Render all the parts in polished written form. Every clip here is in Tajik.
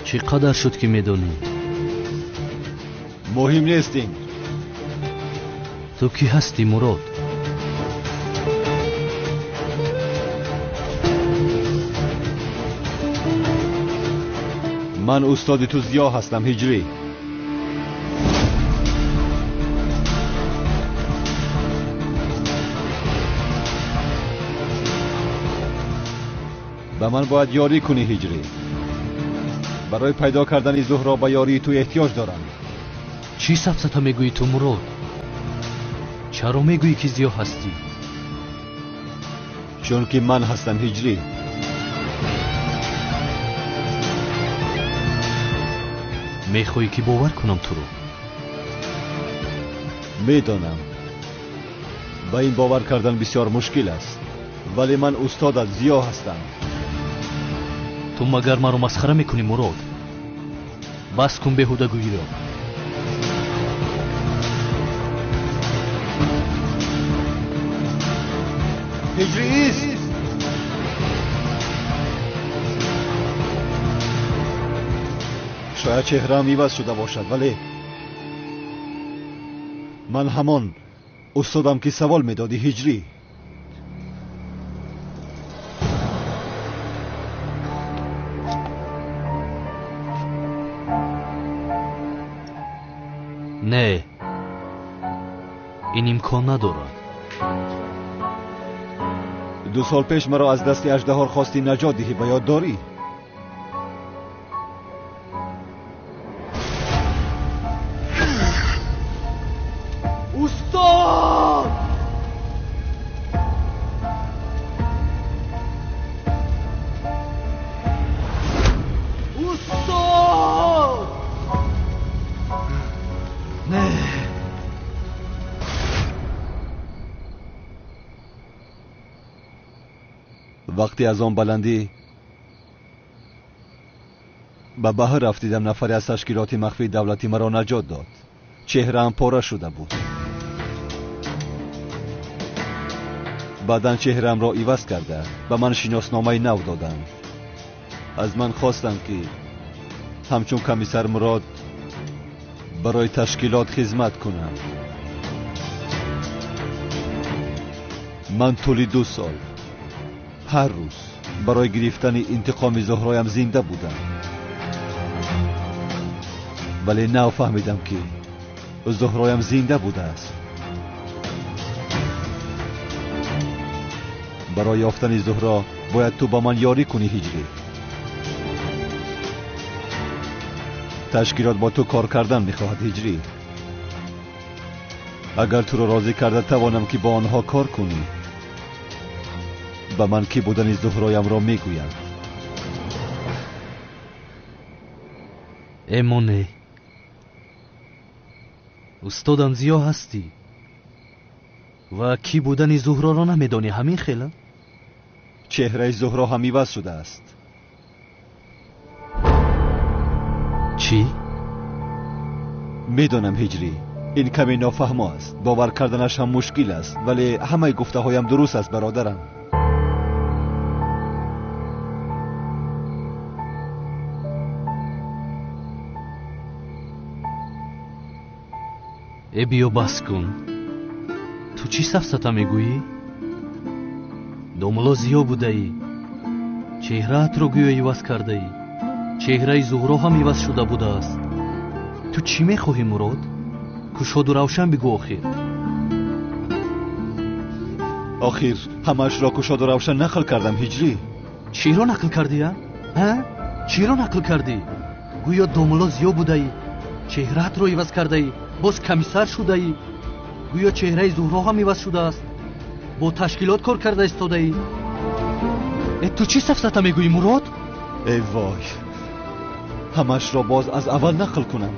Чӣ қадар шуд ки медонӣ? Муҳим нест ин. Ту кӣ ҳастӣ, Мурод? Ман устоди ту Зиё ҳастам, Ҳиҷрӣ. Ба ман бояд ёрӣ кунӣ, Ҳиҷрӣ. Барои пайдо кардани Зуҳро ба ёрии ту эҳтиёҷ дорам. Чӣ сафсата мегӯӣ ту, Мурод? Чаро мегӯӣ ки Зиё ҳастӣ? Чунки ман ҳастам, Ҳиҷрӣ. Мехоҳӣ ки бовар кунам туро? Медонам, ба ин бовар кардан бисёр мушкил аст, вале ман устодат Зиё ҳастам. Ту магар маро масхара мекунӣ, Мурод? Бас кун беҳудагӯиро. Ҳиҷрӣ ист! Шояд чеҳраам иваз шуда бошад, вале ман ҳамон устодам ки савол медодӣ, Ҳиҷрӣ. Не, ин имкон надорад. 2 сол пеш маро аз дасти аждаҳор хости наҷот диҳӣ, ба ёд дорӣ? Устод! Устод! Не. Вақте аз он баландӣ ба баҳр рафтидам, нафаре аз ташкилоти махфии давлатӣ маро наҷот дод. Чеҳраам пора шуда буд. Баъдан чеҳраамро иваз карда ба ман шиносномаи нав доданд. Аз ман хостанд ки ҳамчун комиссар Мурод барои ташкилот хизмат кунам. Ман тӯли 2 сол ҳар рӯз барои гирифтани интиқоми Зуҳроям зинда будам, вале нав фаҳмидам ки Зуҳроям зинда будааст. Барои ёфтани Зуҳро бояд ту ба ман ёрӣ кунӣ, Ҳиҷрӣ. Ташкилот бо ту кор кардан мехоҳад, Ҳиҷрӣ. Агар туро розӣ карда тавонам ки бо онҳо кор кунӣ, ба ман кӣ будани Зуҳроямро мегӯянд. Эмоне, устодам Зиё ҳастӣ ва кӣ будани Зуҳроро намедонӣ, ҳамин хела? Чеҳраи Зуҳро ҳам иваз шудааст. Чӣ? Медонам, Ҳиҷрӣ, ин каме нофаҳмо аст, бовар карданаш ҳам мушкил аст, вале ҳамаи гуфтаҳоям дуруст аст, бародарам. Э, биё бас кун. Ту чӣ сафсата мегӯӣ? Домулло Зиё будаӣ, чеҳраатро гӯё иваз кардаӣ, чеҳраи Зуҳро ҳам иваз шуда будааст. Ту чӣ мехоҳӣ, Мурод? Кушоду равшан бигӯ охир. Охир ҳамаашро кушоду равшан нақл кардам, Ҳиҷрӣ. Чиро нақл кардӣ, а? Чиро нақл кардӣ? Гӯё домулло Зиё будаӣ, чеҳраатро иваз кардаӣ, боз комиссар шудаӣ, гӯё чеҳраи Зуҳро ҳам иваз шудааст, бо ташкилот кор карда истодаӣ. Э, ту чӣ сафсата мегӯӣ, Мурод? Эй вой, ҳамаашро боз аз аввал нақл кунам.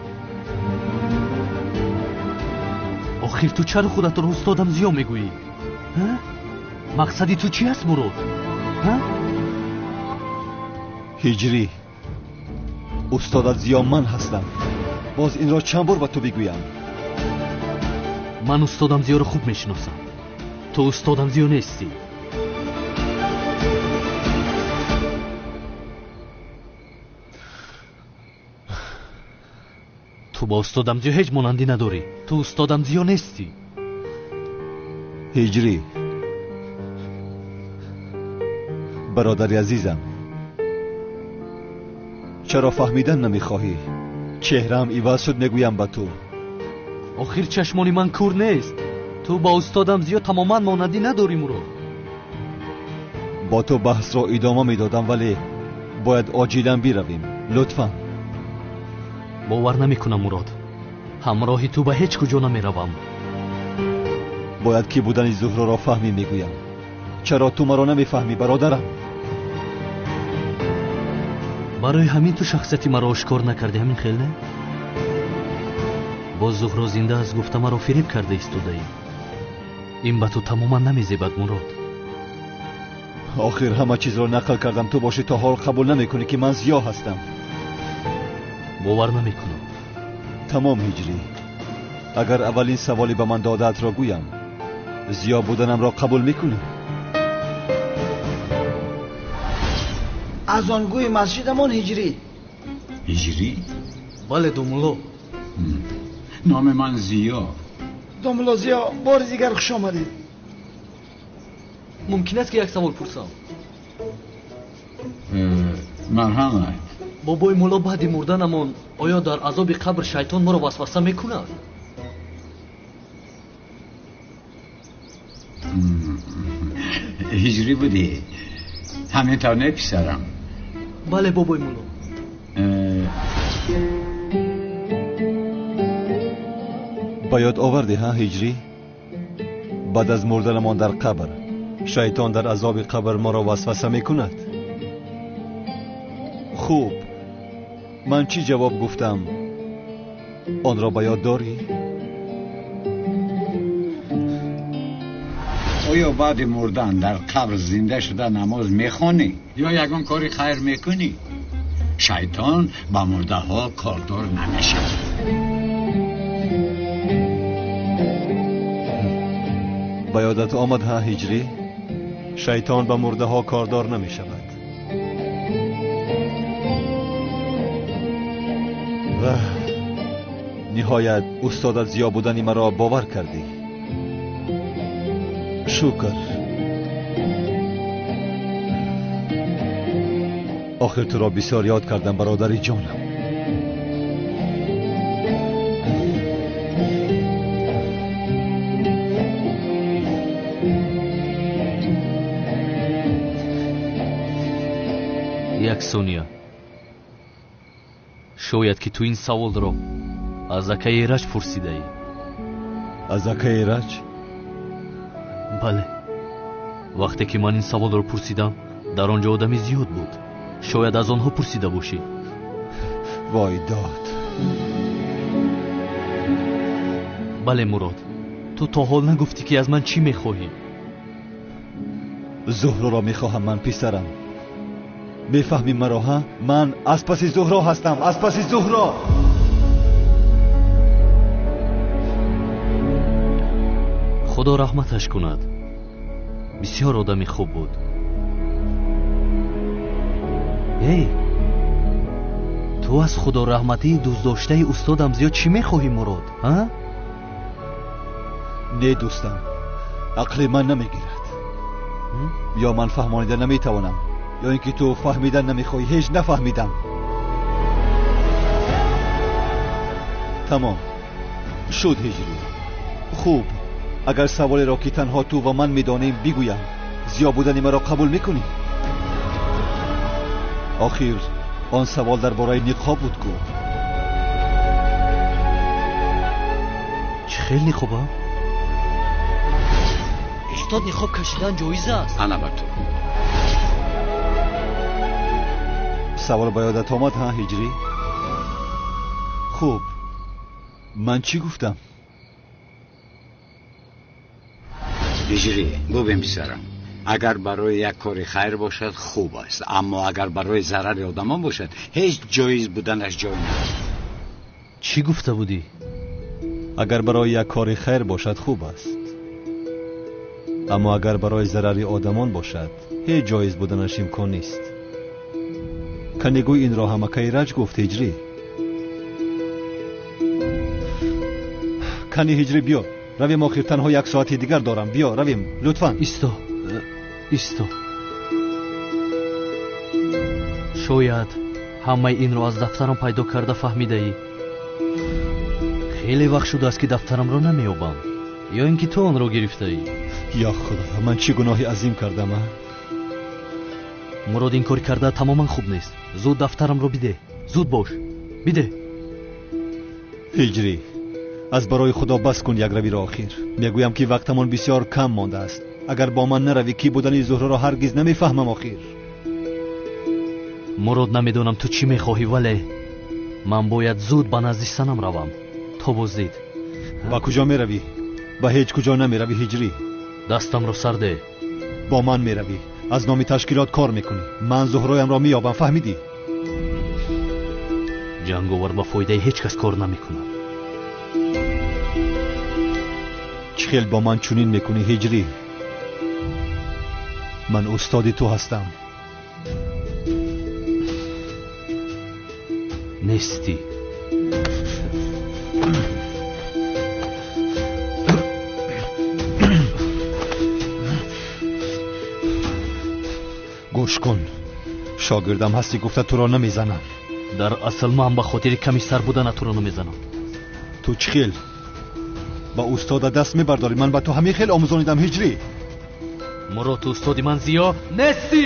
Охир ту чаро худатро устодам Зиё мегӯӣ? Мақсади ту чӣ аст, Мурод? Ҳиҷрӣ, устодат Зиё ман ҳастам. Боз инро чанд бор ба ту бигӯям? Ман устодам Зиёро хуб мешиносам. Ту устодам Зиё нестӣ. Ту ба устодам Зиё ҳеҷ монандӣ надорӣ. Ту устодам Зиё нестӣ. Ҳиҷрӣ, бародари азизам, чаро фаҳмидан намехоҳӣ? Чеҳраам иваз шуд, мегӯям ба ту. Охир чашмони ман кур нест. Ту ба устодам Зиё тамоман монандӣ надорӣ, Мурод. Бо ту баҳсро идома медодам, вале бояд оҷилан биравем. Лутфан. Бовар намекунам, Мурод. Ҳамроҳи ту ба ҳеҷ куҷо намеравам. Бояд ки будани Зуҳроро фаҳмӣ, мегӯям. Чаро ту маро намефаҳмӣ, бародарам? Барои ҳамин ту шахсияти маро ошкор накардӣ, ҳамин хел не? Боз Зуҳро зинда аст гуфта маро фиреб карда истодаӣ. Ин ба ту тамоман намезебад, Мурод. Охир ҳама чизро нақл кардам, ту бошӣ то ҳол қабул намекунӣ ки ман Зиё ҳастам. Бовар намекунам. Тамом, Ҳиҷрӣ. Агар аввалин саволе ба ман додаатро гӯям, Зиё буданамро қабул мекунӣ? Аз он гӯи масҷидамон Ҳиҷрӣ. Ҳиҷрӣ? Бале, домулло. Номи ман Зиё. Домулло Зиё, бори дигар хуш омадед. Мумкин аст ки як савол пурсам? Марҳамат. Бобои мулло, баъди мурданамон оё дар азоби қабр шайтон моро васваса мекунад? Ҳиҷрӣ будӣ? Ҳамин тавр не, писарам? Бале, бобои мулло. Ба ёд овардӣ, ҳа, Ҳиҷрӣ? Баъд аз мурданамон дар қабр шайтон дар азоби қабр моро васваса мекунад. Хуб, ман чӣ ҷавоб гуфтам? Онро ба ёд дорӣ? Оё баъди мурдан дар қабр зинда шуда намоз мехонӣ ё ягон кори хайр мекунӣ? Шайтон ба мурдаҳо кордор намешавад. Ба ёдат омад, ҳа, Ҳиҷрӣ? Шайтон ба мурдаҳо кордор намешавад. Ва ниҳоят устодат Зиё будани маро бовар кардӣ. Шукр. Охир туро бисёр ёд кардам, бародари ҷонам. Як сония. Шояд ки ту ин саволро аз акаи Эраҷ пурсидаӣ. Аз акаи Эраҷ? Бале. Вақте ки ман ин саволро пурсидам, дар он ҷо одами зиёд буд. Шояд аз онҳо пурсида бошӣ. Вой дод. Бале, Мурод, ту то ҳол нагуфтӣ ки аз ман чӣ мехоҳӣ. Зуҳроро мехоҳам ман, писарам. Мефаҳмӣ маро, ҳа? Ман аз паси Зуҳро ҳастам, аз паси Зуҳро. Худо раҳматаш кунад. Бисёр одами хуб буд. Эй, ту аз худораҳматии дӯстдоштаи устодам зиёд чӣ мехоҳӣ, Мурод, ҳа? Не, дӯстам, ақли ман намегирад. Ё ман фаҳмонида наметавонам, ё ин ки ту фаҳмидан намехоҳӣ. Ҳеҷ нафаҳмидам. Тамом шуд, Ҳиҷрӣ. Хуб, агар саволеро ки танҳо ту ва ман медонем бигӯям, Зиё будани маро қабул мекунӣ? Охир он савол дар бораи ниқоб буд ку. Чӣ хел ниқоба? Устод, ниқоб кашидан ҷоиз аст? Ана ба ту. Савол ба ёдат омад, ҳа, Ҳиҷрӣ? Хуб, ман чӣ гуфтам? Ҳиҷрӣ, бубин писарам, агар барои як кори хайр бошад хуб аст, аммо агар барои зарари одамон бошад ҳеҷ ҷоиз буданаш ҷой надорад. Чӣ гуфта будӣ? Агар барои як кори хайр бошад хуб аст, аммо агар барои зарари одамон бошад ҳеҷ ҷоиз буданаш имкон нест. Канигӯй инро ҳамакаи Раҷ гуфт, Ҳиҷрӣ. Кани ҳиҷрӣ, биё равем. Охир танҳо як соати дигар дорам. Биё равем, лутфан. Исто, исто. Шояд ҳамаи инро аз дафтарам пайдо карда фаҳмидаӣ. Хеле вақт шудааст, ки дафтарамро намеёбам. Ё ин ки ту онро гирифтаӣ? Ё Худо, ман чӣ гуноҳи азим кардам, а? Мурод, ин кор карда тамоман хуб нест. Зуд дафтарамро бидеҳ. Зуд бош, бидеҳ. Ҳиҷрӣ, аз барои Худо бас кун якравиро. Охир мегӯям, ки вақтамон бисёр кам мондааст. Агар бо ман наравӣ, кӣ будани Зуҳроро ҳаргиз намефаҳмам. Охир Мурод, намедонам ту чӣ мехоҳӣ, вале ман бояд зуд ба назди санам равам то боздид. Ба куҷо меравӣ? Ба ҳеҷ куҷо намеравӣ, ҳиҷрӣ. Дастамро сар деҳ. Бо ман меравӣ, аз номи ташкилот кор мекунӣ. Ман Зуҳроямро меёбам, фаҳмидӣ? Ҷанговар ба фоидаи ҳеҷ кас кор намекунад. Чӣ хел бо ман чунин мекунӣ, ҳиҷрӣ? Ман устоди ту ҳастам. Нестӣ. Гӯш кун, шогирдам ҳастӣ гуфта туро намезанам. Дар асл ман ба хотири комиссар будана туро намезанам. Ту чӣ хел ба устода даст мебардорӣ? Ман ба ту ҳамин хел омӯзонидам, ҳиҷрӣ. Мурод, ту устоди ман Зиё нестӣ.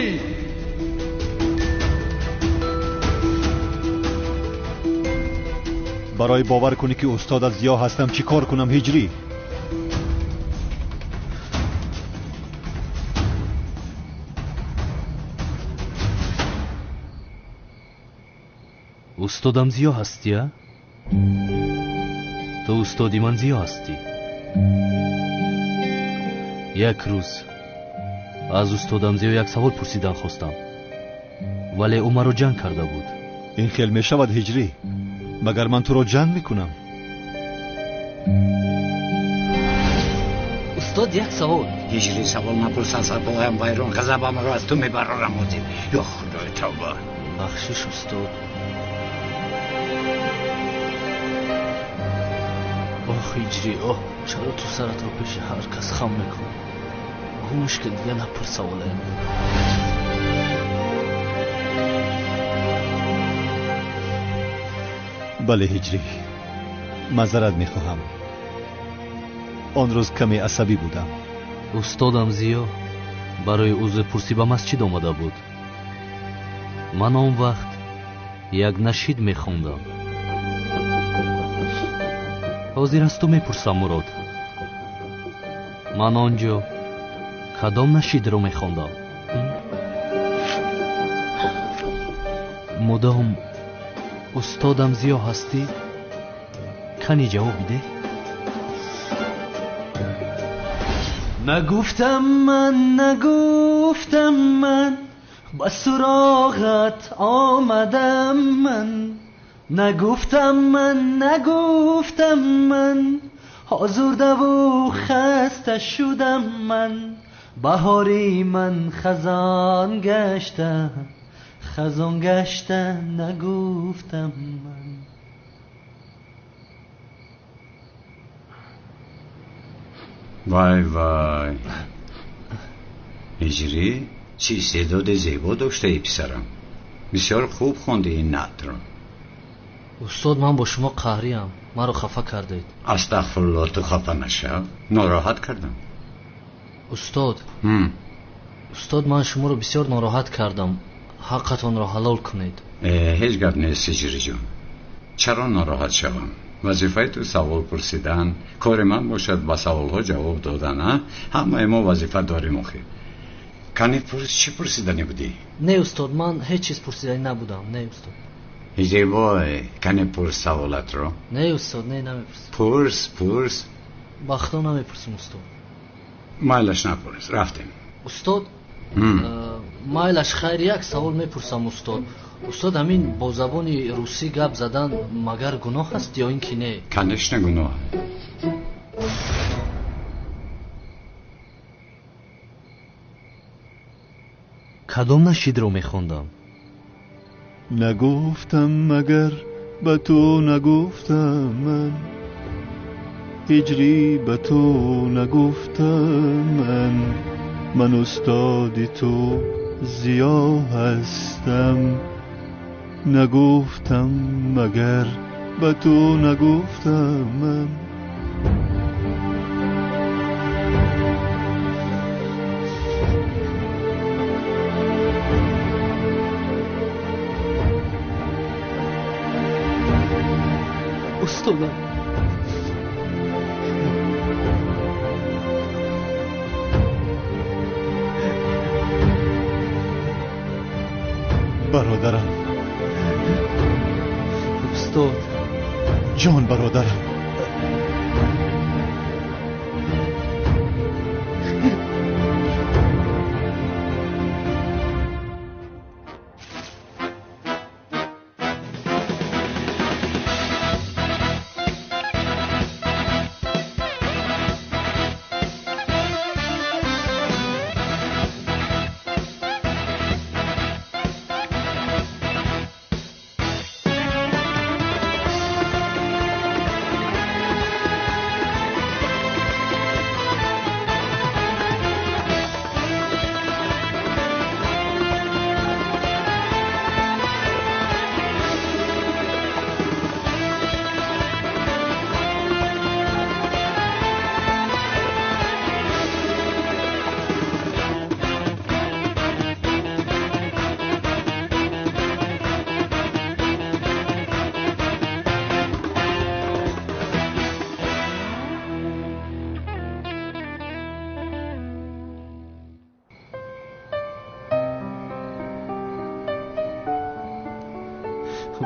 Барои бовар кунӣ, ки устодат Зиё ҳастам, чӣ кор кунам, ҳиҷрӣ? Устодам Зиё ҳастӣ, а? Ту устоди ман Зиё ҳастӣ. Як рӯз аз устодам Зиё як савол пурсидан хостам, вале ӯ маро ҷанг карда буд. Ин хел мешавад, ҳиҷрӣ? Магар ман туро ҷанг мекунам? Устод, як савол. Ҳиҷрӣ, савол напурс, асабоям вайрон, ғазабамро аз ту мебарорам ҳозир. Ё Худои, тавба! Бахшиш, устод. Оҳ, ҳиҷрӣ, оҳ, чаро ту саратро пеши ҳар кас хам мекунӣ? Гӯш ки, дига напурс саволаем. Бале, ҳиҷрӣ, маъзарат мехоҳам. Он рӯз каме асабӣ будам. Устодам Зиё барои узрпурсӣ ба масҷид омада буд. Ман он вақт як нашид мехондам. Ҳозир аз ту мепурсам, Мурод, ман он ҷо кадом нашидро мехондам? Мудом устодам Зиё ҳастӣ? Кани ҷавоб бидеҳ. Нагуфтам ман, нагуфтам ман, ба суроғат омадам ман. Нагуфтам ман, нагуфтам ман, озурдаву хаста шудам ман. Баҳори ман хазон гашта, хазон гашта, нагуфтам ман. Вай, вай, ҳиҷрӣ, чӣ истеъдоди зебо доштаи, писарам! Бисёр хуб хонди ин наътро. Устод, ман бо шумо қаҳриям, маро хафа кардед. Астағфирулло, ту хафа нашав. Нороҳат кардам? Устод, устод, ман шуморо бисёр нороҳат кардам, ҳаққатонро ҳалол кунед. Ҳеҷ гап нест, ҳиҷриҷон, чаро нороҳат шавам? Вазифаи ту савол пурсидан, кори ман бошад ба саволҳо ҷавоб додан. А ҳамаи мо вазифа дорем охир. Кани пурс, чӣ пурсиданӣ будӣ? Не, устод, ман ҳеҷ чиз пурсиданӣ набудам, не, устод. Ҳиҷрибой, кани пурс саволатро. Не, устод, не, намепурсам. Пурс, пурс. Ба худо намепурсам, устод. Майлаш, напурс, рафтем. Устод, майлаш, хайр, як савол мепурсам, устод. Устод, ҳамин бо забони русӣ гап задан магар гуноҳ аст ё ин ки не? Конечно, гуноҳ. Кадом нашидро мехондам? Нагуфтам, магар ба ту нагуфтам ман. Ҳиҷрӣ ба ту нагуфтам ман, ман устоди ту Зиё ҳастам. Нагуфтам магар ба ту нагуфтам ман. Устодам, бародарам, устод ҷон, бародарам.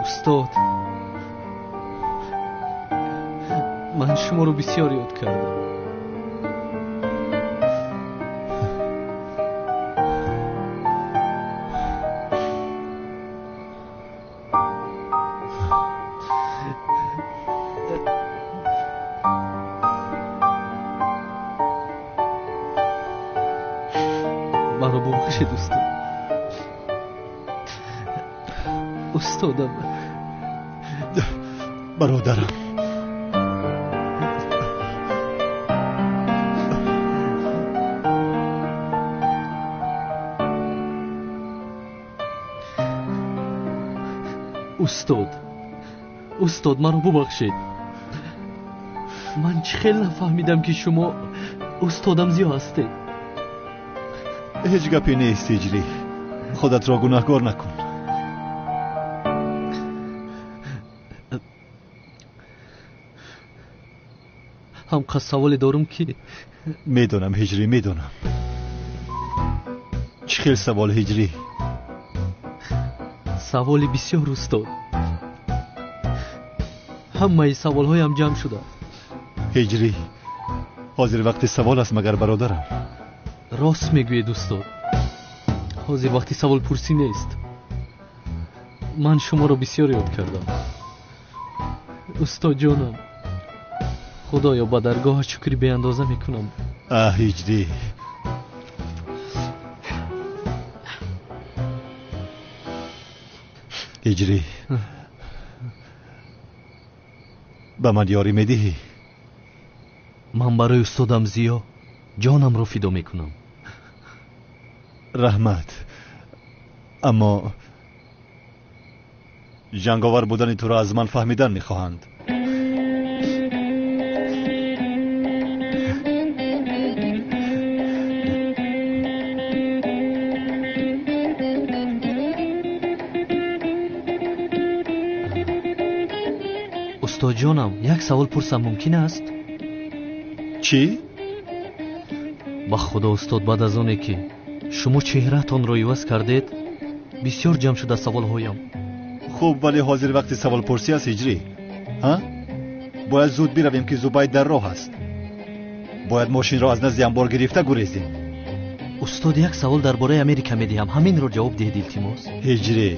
Устод, ман шуморо бисёр ёд кардам. Маро бубахшед, устод. Устодам, бародарам. Устод, устод, маро бубахшед. Ман чӣ хел нафаҳмидам, ки шумо устодам Зиё ҳастед. Ҳеҷ гапе нест, Ҳиҷрӣ. Худатро гунаҳкор накун. Ҳамқа саволе дорум, ки медонам, Ҳиҷрӣ, медонам. Чӣ хел савол, Ҳиҷрӣ? Саволи бисёр, устод. Ҳамаи саволҳоям ҷамъ шудааст. Ҳиҷрӣ, ҳозир вақти савол аст магар, бародарам? Рост мегӯед, устод. Ҳозир вақти саволпурсӣ нест. Ман шуморо бисёр ёд кардам, устодҷонам. Худоё, ба даргоҳат шукри беандоза мекунам. Аҳ, Ҳиҷрӣ, Ҳиҷрӣ, ба ман ёрӣ медиҳӣ? Ман барои устодам Зиё ҷонамро фидо мекунам. Раҳмат, аммо ҷанговар будани туро аз ман фаҳмидан мехоҳанд. Устодҷонам, як савол пурсам мумкин аст? Чӣ? Ба худо, устод, баъд аз оне ки шумо чеҳраатонро иваз кардед, бисёр ҷамъ шуда саволҳоям. Хуб, вале ҳозир вақти саволпурсӣ аст, Ҳиҷрӣ. Ҳа? Бояд зуд биравем, ки Зубайд дар роҳ аст. Бояд мошинро аз назди амбор гирифта гурезем. Устод, як савол дар бораи Америка медиҳам, ҳаминро ҷавоб диҳед, илтимос. Ҳиҷрӣ,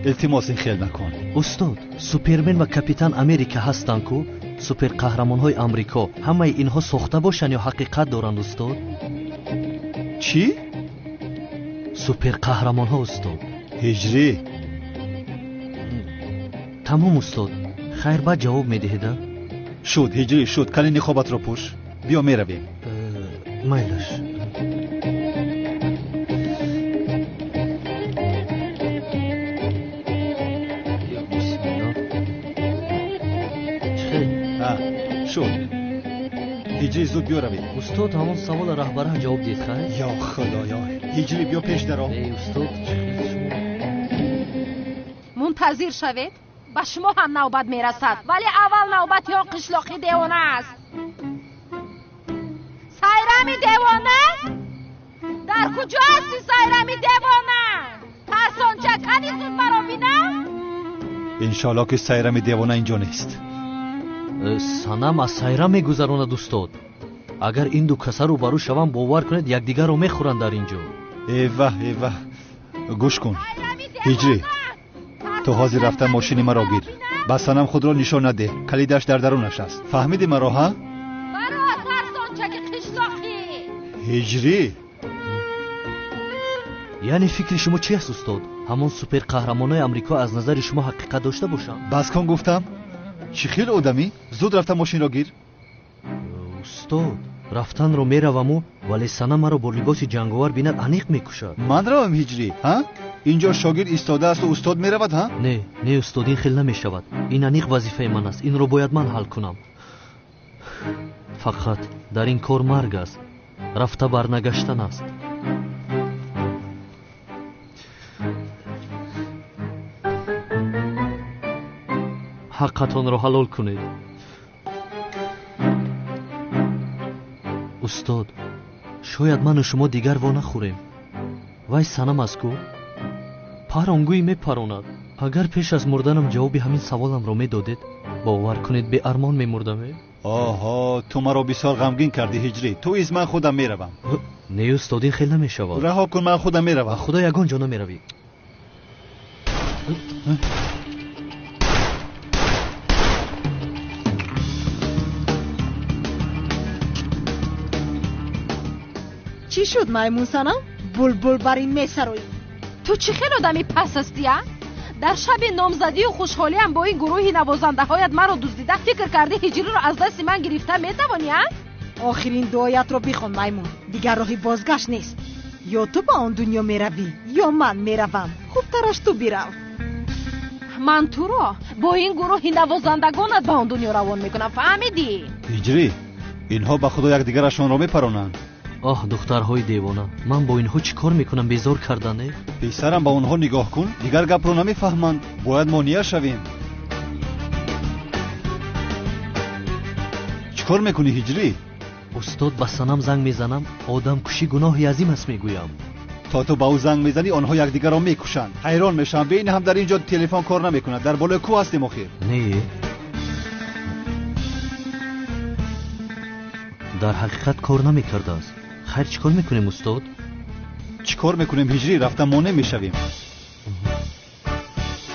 илтимос, ин хел накун. Устод, Супермен ва Капитан Америка ҳастанд ку, суперқаҳрамонҳои Амрико. Ҳамаи инҳо сохта бошанд ё ҳақиқат доранд, устод? Чӣ? Суперқаҳрамонҳо, устод. Ҳиҷрӣ. Тамом, устод. Хайр, баъд ҷавоб медиҳед, а? Шуд, ҳиҷрӣ, шуд. Кали ниқобатро пӯш. Биё меравем. Майлаш. Шуд. Ҳиҷрӣ, зуд биё равем. Устод, ҳамон савола раҳбара ҷавоб диҳед, хайр? Ё худоё, ҳиҷрӣ, биё пеш даро. Эй устод, чӣ хел шумо? Мунтазир шавед, ба шумо ҳам навбат мерасад, вале аввал навбати он қишлоқи девона аст. Сайрами девона? Дар куҷо ҳасти, Сайрами девона? Тарсонча, кани зуд маро бинам? Иншоалло ки Сайрами девона инҷо нест. Санам аз Сайрам мегузаронад, устод. Агар ин ду каса рӯбарӯ шаванд, бовар кунед, якдигарро мехӯранд дар ин ҷо. Эваҳ, эваҳ, гӯш кун ҳиҷрӣ, ту ҳозир рафта мошини маро гир. Ба Санам худро нишон надеҳ, калидаш дар дарунаш аст. Фаҳмидӣ маро, ҳа? Баро, тарсончаки қишлоқӣ. Ҳиҷрӣ, яъне фикри шумо чи аст, устод? Ҳамон суперқаҳрамонои Амрико аз назари шумо ҳақиқат дошта бошанд? Бас кун гуфтам. Чӣ хел одамӣ? Зуд рафта мошинро гир. Устод, рафтанро мераваму, вале Санам маро бо либоси ҷанговар бинад, аниқ мекушад. Ман равам, ҳиҷрӣ, ҳа? Инҷо шогирд истодаасту устод меравад, ҳа? Не, не, устод, ин хел намешавад. Ин аниқ вазифаи ман аст, инро бояд ман ҳал кунам. Фақат дар ин кор марг аст, рафта барнагаштан аст. Ҳаққатонро ҳалол кунед. Устод, шояд ману шумо дигар во нахӯрем. Вай Санам аст ку? Паронгӯй мепаронад. Агар пеш аз мурданам ҷавоби ҳамин саволамро медодед, бовар кунед, беармон мемурдам. Оҳо, ту маро бисёр ғамгин кардӣ, ҳиҷрӣ. Ту из ман худам меравам. Не, устод, ин хел намешавад. Раҳо кун, ман худам меравам. Худо, ягон ҷо намеравӣ. Чӣ шуд, маймун Санам? Булбул бар ин месароӣ. Ту чӣ хел одами пас ҳастӣ, а? Дар шаби номзадию хушҳолиам бо ин гурӯҳи навозандаҳоят маро дуздида, фикр кардӣ ҳиҷриро аз дасти ман гирифта метавонӣ, а? Охирин дуоятро бихон, маймун. Дигар роҳи бозгашт нест. Ё ту ба он дунё меравӣ, ё ман меравам. Хубтараш ту бирав. Ман туро бо ин гурӯҳи навозандагонат ба он дунё равон мекунам, фаҳмидӣ? Ҳиҷрӣ, инҳо ба худо якдигарашонро мепаронанд. Оҳ, духтарҳои девона, ман бо инҳо чӣ кор мекунам? Безор кардане? Писарам, ба онҳо нигоҳ кун, дигар гапро намефаҳманд. Бояд монеа шавем. Чӣ кор мекунӣ, ҳиҷрӣ? Устод, ба Санам занг мезанам, одамкушӣ гуноҳи азим аст, мегӯям. То ту ба ӯ занг мезанӣ, онҳо якдигарро мекушанд. Ҳайрон мешавам, бе ин ҳам дар ин ҷо телефон кор намекунад. Дар болои кӯҳ ҳастем охир. Не, дар ҳақиқат кор намекардааст. Хайр, чӣ кор мекунем, устод? Чӣ кор мекунем, ҳиҷрӣ? Рафта монеъ мешавем.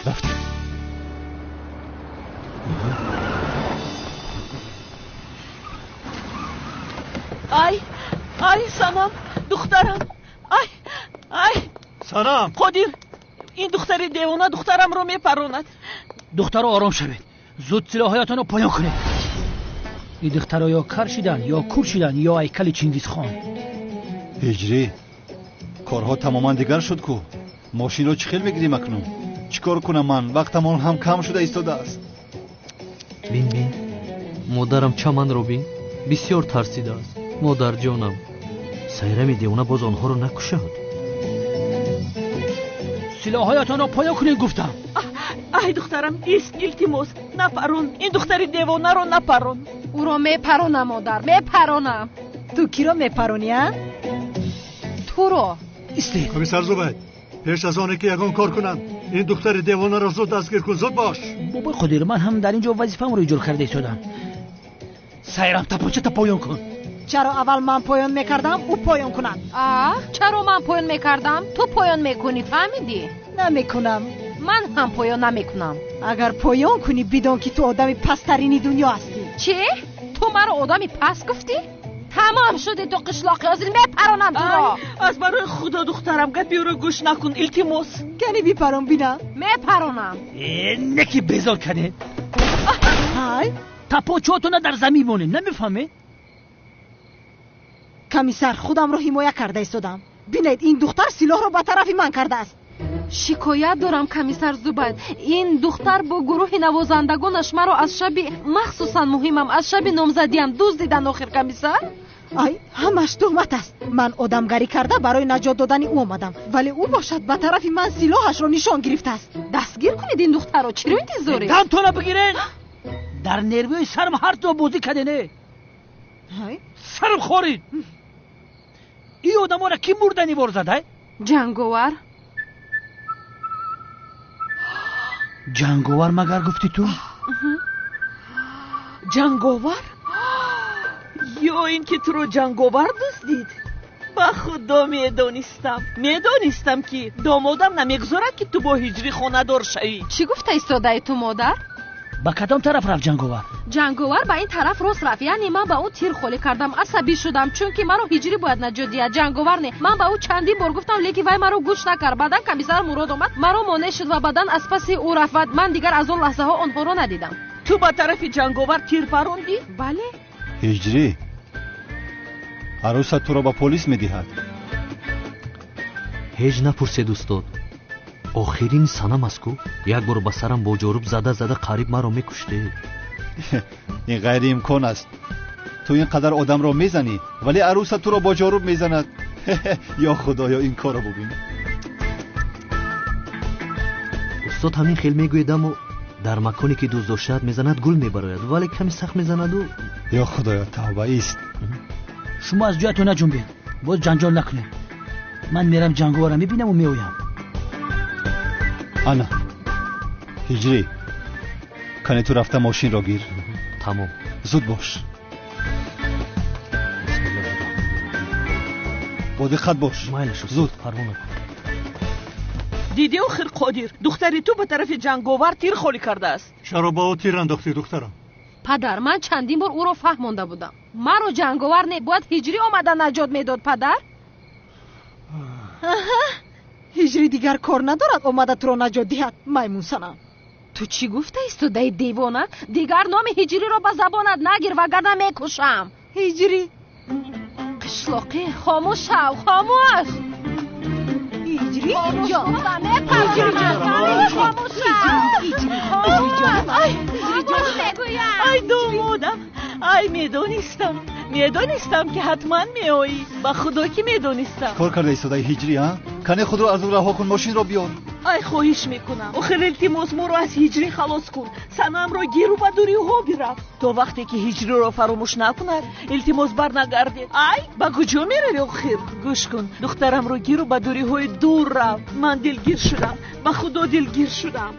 Рафтем. Ай, ай, Санам, духтарам, ай, ай. Санам! Қодир, ин духтари девона духтарамро мепаронад. Духтаро, ором шавед, зуд силоҳоятонро поён кунед. Ин духтаро ё кар шиданд, ё кур шиданд, ё ҳайкали Чингизхон. Ҳиҷрӣ, корҳо тамоман дигар шуд ку. Мошинро чӣ хел мегирем акнун? Чӣ кор кунам ман? Вақтамон ҳам кам шуда истодааст. Бин, бин, модарам, чаманро бин, бисёр тарсидааст. Модарҷонам, Сайрами девона боз онҳоро накушад. Силоҳоятонро поён кунед, гуфтам. Ай, духтарам, ист, илтимос, напарон. Ин духтари девонаро напарон. Ӯро мепаронам, модар, мепаронам. Ту киро мепаронӣ, а? Туро. Истед. Комиссар Зубайд, пеш аз оне ки ягон кор кунанд, ин духтари девонаро зуд дастгир кун, зуд бош. Бобои Қодир, ман ҳам дар ин ҷо вазифаамро иҷро карда истодам. Сайрам, тапончата поён кун. Чаро аввал ман поён мекардам, ӯ поён кунад? А, чаро ман поён мекардам, ту поён мекунӣ, фаҳмидӣ? Намекунам. Ман ҳам поён намекунам. Агар поён кунӣ, бидон ки ту одами пасттарини дунё ҳастӣ. Чӣ? Ту маро одами паст гуфтӣ? Тамом шуди ту, қишлоқи, ҳозир мепаронам туро. Аз барои худо, духтарам, гапи ӯро гӯш накун, илтимос. Кани бипарон, бинам. Мепаронам. Э, неки безор кардед. Ҳай. Тапочотона дар замин монем, намефаҳмед? Комиссар, худамро ҳимоя карда истодам. Бинед, ин духтар силоҳро ба тарафи ман кардааст. Шикоят дорам, комиссар Зубайд. Ин духтар бо гурӯҳи навозандагонаш маро аз шаби махсусан муҳимам, аз шаби номзадиам дуздидан охир, комиссар. Ай, ҳамаш туҳмат аст. Ман одамгарӣ карда барои наҷот додани ӯ омадам, вале ӯ бошад ба тарафи ман силоҳашро нишон гирифтааст. Дастгир кунед ин духтарро, чиро интизоред? Дамтона бигиред! Дар нервиҳои сарам ҳар ҷо бозӣ кардене. Сарам хорид. Ин одаморо кӣ мурдани вор зада? Ҷанговар. Ҷанговар магар гуфтӣ ту? Ҷанговар? Ё ин ки туро ҷанговар дуздид? Ба худо медонистам, медонистам ки домодам намегузорад ки ту бо ҳиҷрӣ хонадор шавӣ. Чӣ гуфта истодаи ту, модар? Ба кадом тараф рафт ҷанговар? Ҷанговар ба ин тараф рост рафт, яъне ман ба ӯ тир холӣ кардам, асабӣ шудам, чунки маро ҳиҷрӣ бояд наҷот диҳад, ҷанговар не. Ман ба ӯ чандин бор гуфтам, лекин вай маро гӯш накард. Баъдан комиссар Мурод омад, маро монеъ шуд ва баъдан аз паси ӯ рафт ва ман дигар аз он лаҳзаҳо онҳоро надидам. Ту ба тарафи ҷанговар тир парондӣ? Бале. Ҳиҷрӣ, арӯсат туро ба полис медиҳад. Ҳеҷ напурсед, устод. Охирин санам аст ку. Як бор ба сарам бо ҷоруб зада зада қариб маро мекуштед. Ин ғайриимкон аст. Ту ин қадар одамро мезанӣ, вале арӯсат туро бо ҷоруб мезанад. Ё худоё, ин корро бубин. Устод ҳамин хел мегӯед, аммо дар маконе ки дӯст доштаат мезанад гул мебарояд, вале ками сахт мезанаду. Ё худоё, тавба ист. Шумо аз ҷоятон наҷунбед, боз ҷанҷол накунед. Ман мерам ҷанговарро мебинаму меоям. Ана, ҳиҷрӣ, кане ту рафта мошинро гир. Тамом. Зуд бош. Бо диққат бош. Майлаш, зуд. Парво накун. Дидӣ охир, Қодир, духтари ту ба тарафи ҷанговар тир холӣ кардааст. Чаро ба ӯ тир андохтӣ, духтарам? Падар, ман чандин бор ӯро фаҳмонда будам. Маро ҷанговар не, бояд ҳиҷрӣ омада наҷот медод, падар. Ҳиҷрӣ дигар кор надорад омада туро наҷот диҳад, маймунсанам. Ту чӣ гуфта истодаи, девона? Дигар номи ҳиҷриро ба забонат нагир, вагарна мекушам. Ҳиҷрӣ. Қишлоқӣ, хомӯш шав, хомӯш. Ҳиҷрӣ ҷон. Ай домодам, ай медонистам, медонистам ки ҳатман меоӣ. Ба худо ки медонистам. Кор карда истодаи ҳиҷрӣ, а? Кане худро аз ӯ раҳо кун, мошинро биёр. Ай хоҳиш мекунам, охир илтимос, моро аз ҳиҷрӣ халос кун. Санамро гиру ба дуриҳо бирав. То вақте ки ҳиҷриро фаромӯш накунад, илтимос барнагардед. Ай, ба куҷо меравӣ охир? Гӯш кун, духтарамро гиру ба дуриҳои дур рав. Ман дилгир шудам, ба худо дилгир шудам.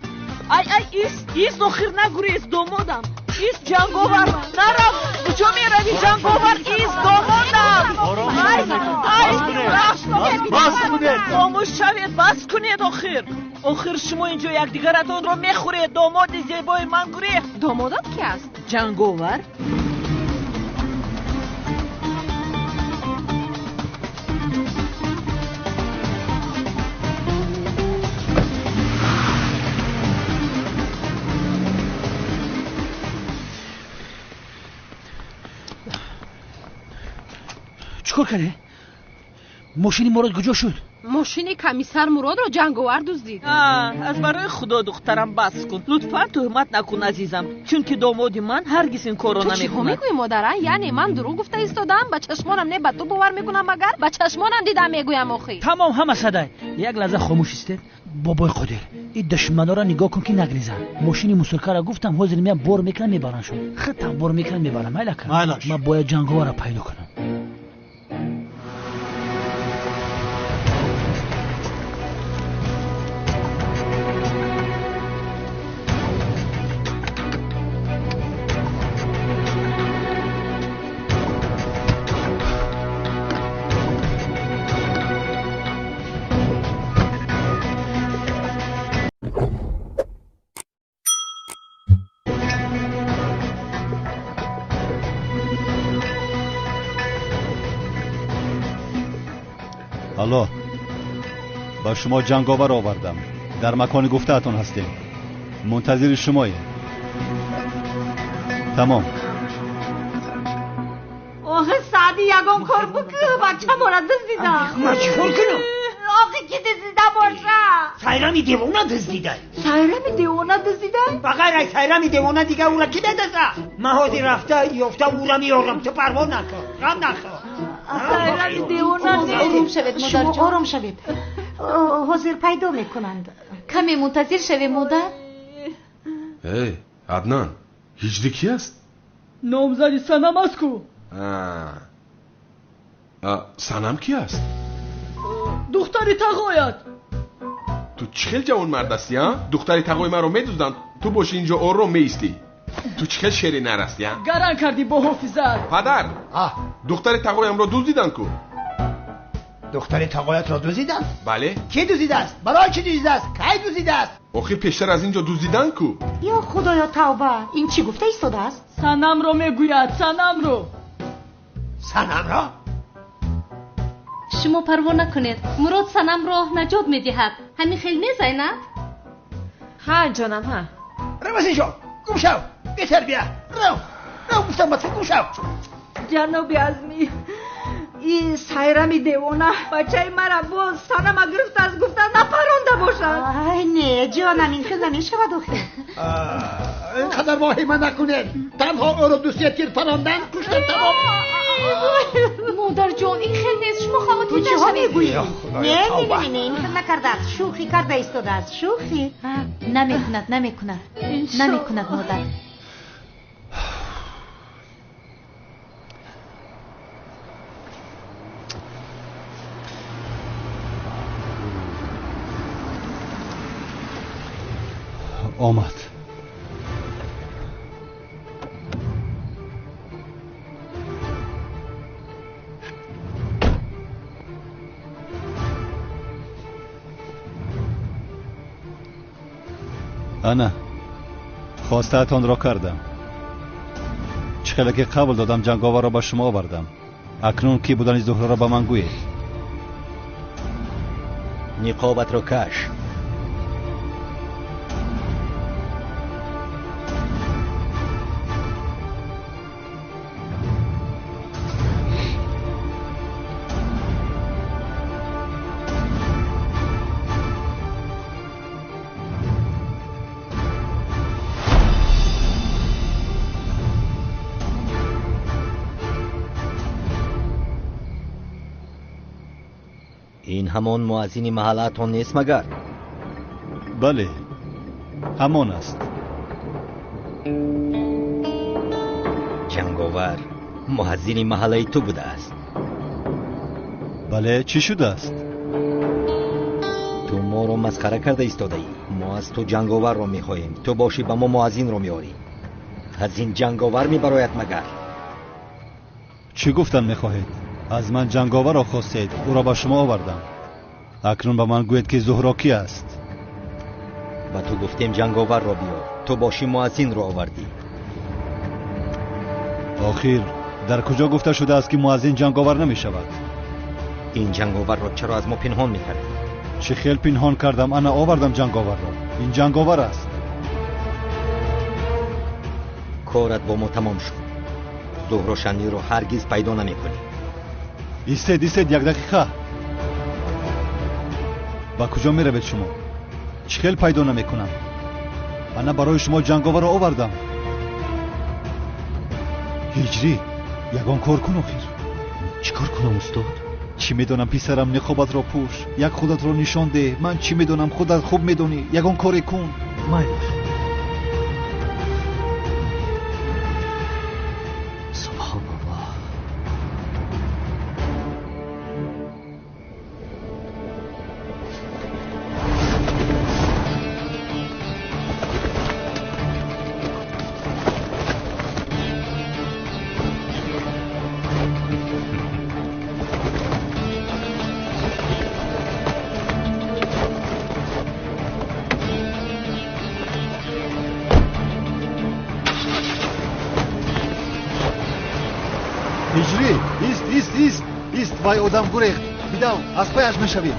Ай, ай, ист, ист, охир нагурез, домодам. Ист, ҷанговар, нарав. Куҷо меравӣ, ҷанговар? Ист, домодам. Ай, ай, бас кунед. Хомӯш шавед, бас кунед охир. Охир шумо инҷо якдигаратонро мехӯред. Домоди зебои ман гурехт. Домодат ки аст? Ҷанговар. Чӣ кор кардӣ? Мошини Мурод куҷо шуд? Мошини комиссар Муродро ҷанговар дуздид. Аз барои худо, духтарам, бас кун. Лутфан туҳмат накун, азизам, чунки домоди ман ҳаргиз ин корро Ту чиҳо намекунад. мегӯӣ, модара? Яъне ман дурӯғ гуфта истодам? Ба чашмонам не, ба ту бовар мекунам, магар ба чашмонам дидам мегӯям охи. Тамом, ҳама садай. Як лаҳза хомӯш истед. Бобои Қодир, ин душманора нигоҳ кун ки нагрезанд. Мошини мусуркаро гуфтам, ҳозир меям бор мекунам, мебараншон. Хитам бор мекунам, мебарам. Майлака. Майлаш. Ман бояд ҷанговарро пайдо кунам. Алло, ба шумо ҷанговар овардам. Дар макони гуфтаатон ҳастем. Мунтазири шумоем. Тамом. Охе Саъди, ягон кор бикӯ, бача мора дуздида. Ман чӣ кор кунам? Охе ки дуздида боша? Сайрами девона дуздида. Сайрами девона дуздида? Ба ғайр аз Сайрами девона дига ӯра ки медузда? Ман ҳозир рафта ёфта ӯра меорам, ту парво накун, ғам нахӯр. Сайрами девона. Ором шавед, модарҷон, ором шавед. Ҳозир пайдо мекунанд. Каме мунтазир шавем, модар. Эй, Аднан, ҳиҷри ки аст? Номзади Санам аст ку. Санам ки аст? Духтари тағоят. Ту чӣ хел ҷавонмард ҳастӣ, а? Духтари тағои маро медузданд, ту боши инҷо ором меистӣ. Ту чӣ хел шери нар ҳастӣ, а? Гаран кардӣ бо ҳофизат. Падар, духтари тағоямро дуздиданд ку. Духтари тағоятро дуздиданд? Бале. Кӣ дуздидааст? Барои чӣ дуздидааст? Кай дуздидааст? Охир пештар аз инҷо дуздиданд ку. Ё худоё, тавба! Ин чӣ гуфта истодааст? Санамро мегӯяд, Санамро. Санамро? Шумо парво накунед, Мурод Санамро наҷот медиҳад. Ҳамин хел не, Зайнаб? Ҳа, ҷонам, ҳа. Рав аз инҷо, гум шав, бетарбия. Рав, рав, гуфтам ба ту, гум шав. Ҷаноби Азмӣ, ин Сайрами девона бачаи мара боз Санама гирифтааст, гуфта напаронда бошад. Ай, не, ҷонам, ин хел намешавад охир. Ин қадар воҳима накунед. Танҳо ӯро дусия тир парондан, куштан, тамом. Модарҷон, ин хел нест, шумо хавотир Ту чиҳо нашавед. мегӯӣ? Худоё, Не, не, тавба. не, не, ин хел накардааст, шӯхӣ карда истодааст, шӯхӣ. Намекунад, намекунад, намекунад, модар. Омад. Ана, хостаатонро кардам. Чӣ хеле ки қабл додам, ҷанговарро ба шумо овардам. Акнун кӣ будани Зуҳроро ба ман гӯед. Ниқобатро каш. Ин ҳамон муаззини маҳаллаатон нест магар? Бале, ҳамон аст. Ҷанговар муаззини маҳаллаи ту будааст. Бале, чӣ шудааст? Ту моро масхара карда истодаӣ. Мо аз ту ҷанговарро мехоҳем, ту бошӣ ба мо муаззинро меорӣ. Аз ин ҷанговар мебарояд магар? Чӣ гуфтан мехоҳед? Аз ман ҷанговарро хостед, ӯро ба шумо овардам. Акнун ба ман гӯед, ки Зуҳро кӣ аст? Ба ту гуфтем ҷанговарро биёр, ту бошӣ муаззинро овардӣ. Охир дар куҷо гуфта шудааст, ки муаззин ҷанговар намешавад? Ин ҷанговарро чаро аз мо пинҳон мекардӣ? Чӣ хел пинҳон кардам? Ана овардам ҷанговарро. Ин ҷанговар аст. Корат бо мо тамом шуд. Зуҳро Шанниро ҳаргиз пайдо намекунӣ. Истед, истед, як дақиқа. Ба куҷо меравед шумо? Чӣ хел пайдо намекунам? Ана барои шумо ҷанговарро овардам. Ҳиҷрӣ, ягон кор кун охир. Чӣ кор кунам, устод? Чӣ медонам, писарам, ниқобатро пӯш, як худатро нишон деҳ. Ман чӣ медонам, худат хуб медонӣ. Ягон коре кун. Майлаш. Субҳоналлоҳ. Ҳиҷрӣ, ист, ист, ист, ист, вай одам гурехт. Бидав, аз паяш мешавем.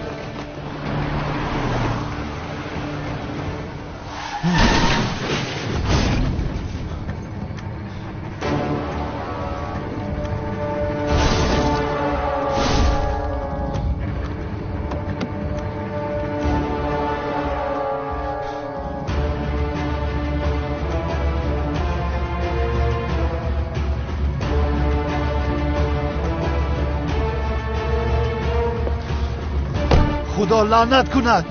Худо лаънат кунад.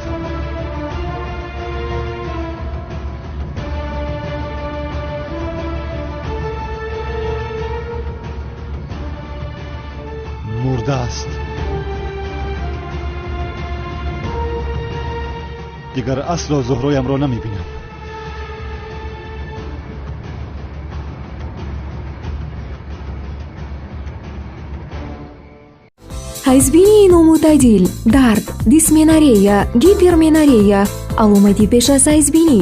Мурда аст. Дигар асло Зуҳроямро намебинам. Ҳайзбинии номӯътадил, дард, дисменорея, гиперменорея, аломати пеш аз ҳайзбинӣ.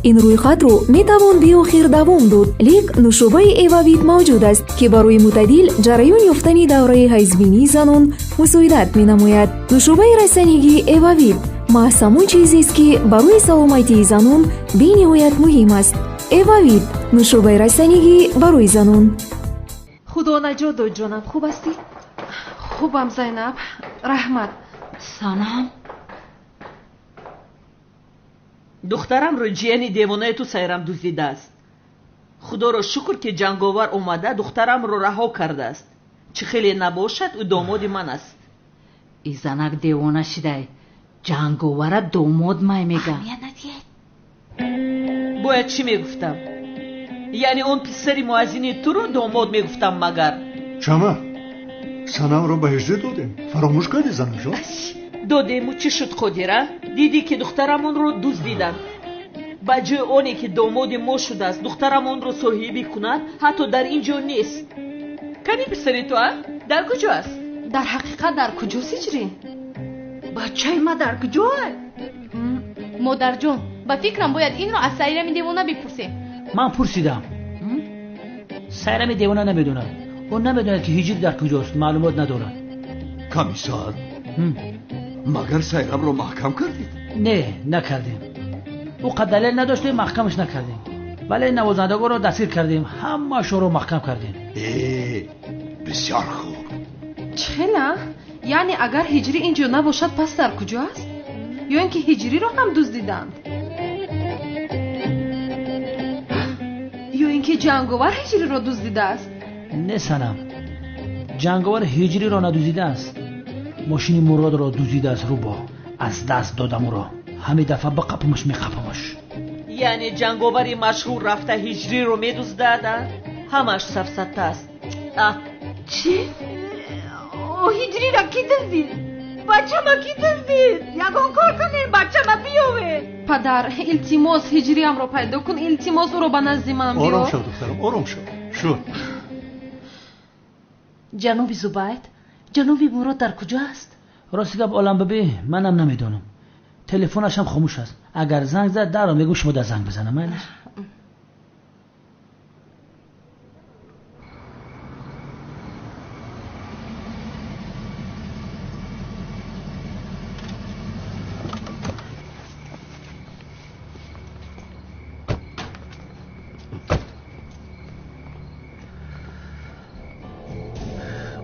Ин рӯйхатро метавон беохир давом дод, лек нӯшобаи Эвавит мавҷуд аст, ки барои мӯътадил ҷараён ёфтани давраи ҳайзбинии занон мусоидат менамояд. Нӯшобаи растанигии Эвавит маҳз ҳамон чизест, ки барои саломатии занон бениҳоят муҳим аст. Эвавит нӯшобаи растанигӣ барои занон. Худо наҷот дод, ҷонам, хуб ҳастӣ? Хубам, Зайнаб, раҳмат. Санам, духтарамро ҷияни девонаи ту Сайрам дуздидааст. Худоро шукр, ки ҷанговар омада духтарамро раҳо кардааст. Чӣ хеле набошад, ӯ домоди ман аст. И занак девона шидай, ҷанговара домод май мега. Бояд чӣ мегуфтам? Яъне он писари муаззини туро домод мегуфтам магар? Чама, Санамро ба ҳиҷрӣ додем. Фаромӯш кардӣ, занамҷон? Додему чӣ шуд, Қодира? Дидӣ, ки духтарамонро дуздиданд. Ба ҷои оне ки домоди мо шудааст, духтарамонро соҳибӣ кунад, ҳатто дар ин ҷо нест. Кани писари ту, а? Дар куҷо аст? Дар ҳақиқат дар куҷост ҳиҷрӣ? Бачаи ма дар куҷое? Модарҷон, ба фикрам бояд инро аз Сайрами девона бипурсем. Ман пурсидам. Сайрами девона намедонад. Ӯ намедонад, ки ҳиҷр дар куҷост, маълумот надорад. Комиссар, магар Сайрамро маҳкам кардед? Не, накардем. Ӯ қад далел надоштем, маҳкамаш накардем. Вале навозандагонро дастгир кардем, ҳамаашонро маҳкам кардем. Э, бисёр хуб. Чӣ хела? Яъне агар ҳиҷрӣ ин ҷо набошад, пас дар куҷо аст? Ё ин ки ҳиҷриро ҳам дуздиданд? Ё ин ки ҷанговар ҳиҷриро дуздидааст? Не, Санам, ҷанговар ҳиҷриро надуздидааст. Мошини Муродро дуздидааст. Рӯбо аз даст додам ӯро. Ҳамин дафъа биқапамаш, меқапамаш. Яъне ҷанговари машҳур рафта ҳиҷриро медуздад, а? Ҳамааш сафсата аст. А чӣ? Ҳиҷриро кӣ дуздид? Бачама кӣ дуздид? Ягон кор кунем, бачама биёвед. Падар, илтимос, ҳиҷриамро пайдо кун, илтимос, ӯро ба назди ман биёр. Ором шав, духтарам, ором шав. Шуд. Ҷаноби Зубайд, ҷаноби Мурод дар куҷо аст? Рости гап, олам бибӣ, манам намедонам. Телефонашам хомӯш аст. Агар занг зад, дарро мегӯ шумо дар занг бизанам, майлаш?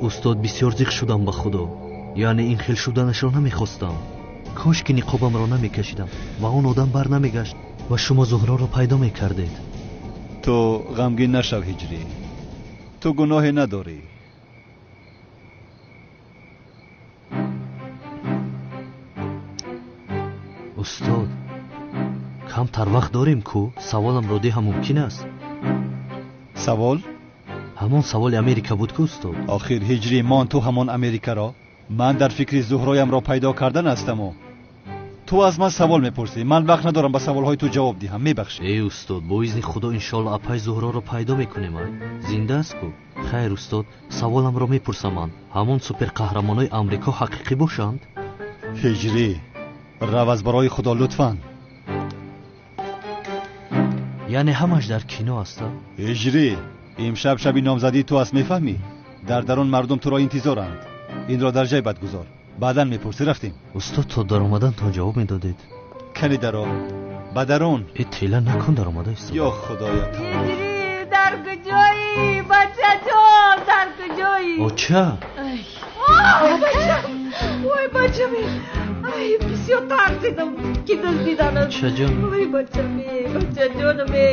Устод, бисёр зиқ шудам ба Худо. Яъне ин хел шуданашро намехостам. Кош ки ниқобамро намекашидам ва он одам бар намегашт ва шумо Зуҳроро пайдо мекардед. Ту ғамгин нашав, ҳиҷрӣ. Ту гуноҳе надорӣ. Устод, камтар вақт дорем ку? Саволамро диҳам мумкин аст? Савол? Ҳамон саволи Америка буд ку, устод? Охир, ҳиҷрӣ, мон ту ҳамон Америкаро. Ман дар фикри Зуҳроямро пайдо кардан ҳастаму ту аз ман савол мепурсӣ. Ман вақт надорам ба саволҳои ту ҷавоб диҳам, мебахшӣ. Эй устод, бо изни Худо иншоалло апай Зуҳроро пайдо мекунем. Ай зинда аст ку? Хайр, устод, саволамро мепурсам ман. Ҳамон суперқаҳрамонои Амрико ҳақиқӣ бошанд? Ҳиҷрӣ, рав аз барои Худо, лутфан. Яъне ҳамаш дар кино аст? Ҳиҷрӣ, имшаб шаби номзадии ту аст, мефаҳмӣ? Дар дарун мардум туро интизоранд. Инро дар ҷайбат гузор, баъдан мепурсӣ. Рафтем. Устод, то даромадантон ҷавоб медодед. Кани даро, ба дарун. Э, тела накун, даромада истод. Ё Худоя! Ҳиҷрӣ, дар куҷоӣ, бачаҷон, дар куҷоӣ? Оча! Ой, бачам, ой, бачаме, ай, бисёр тарсидам, ки дуздиданат. Очаҷон. Ой, бачаме, бачаҷонаме.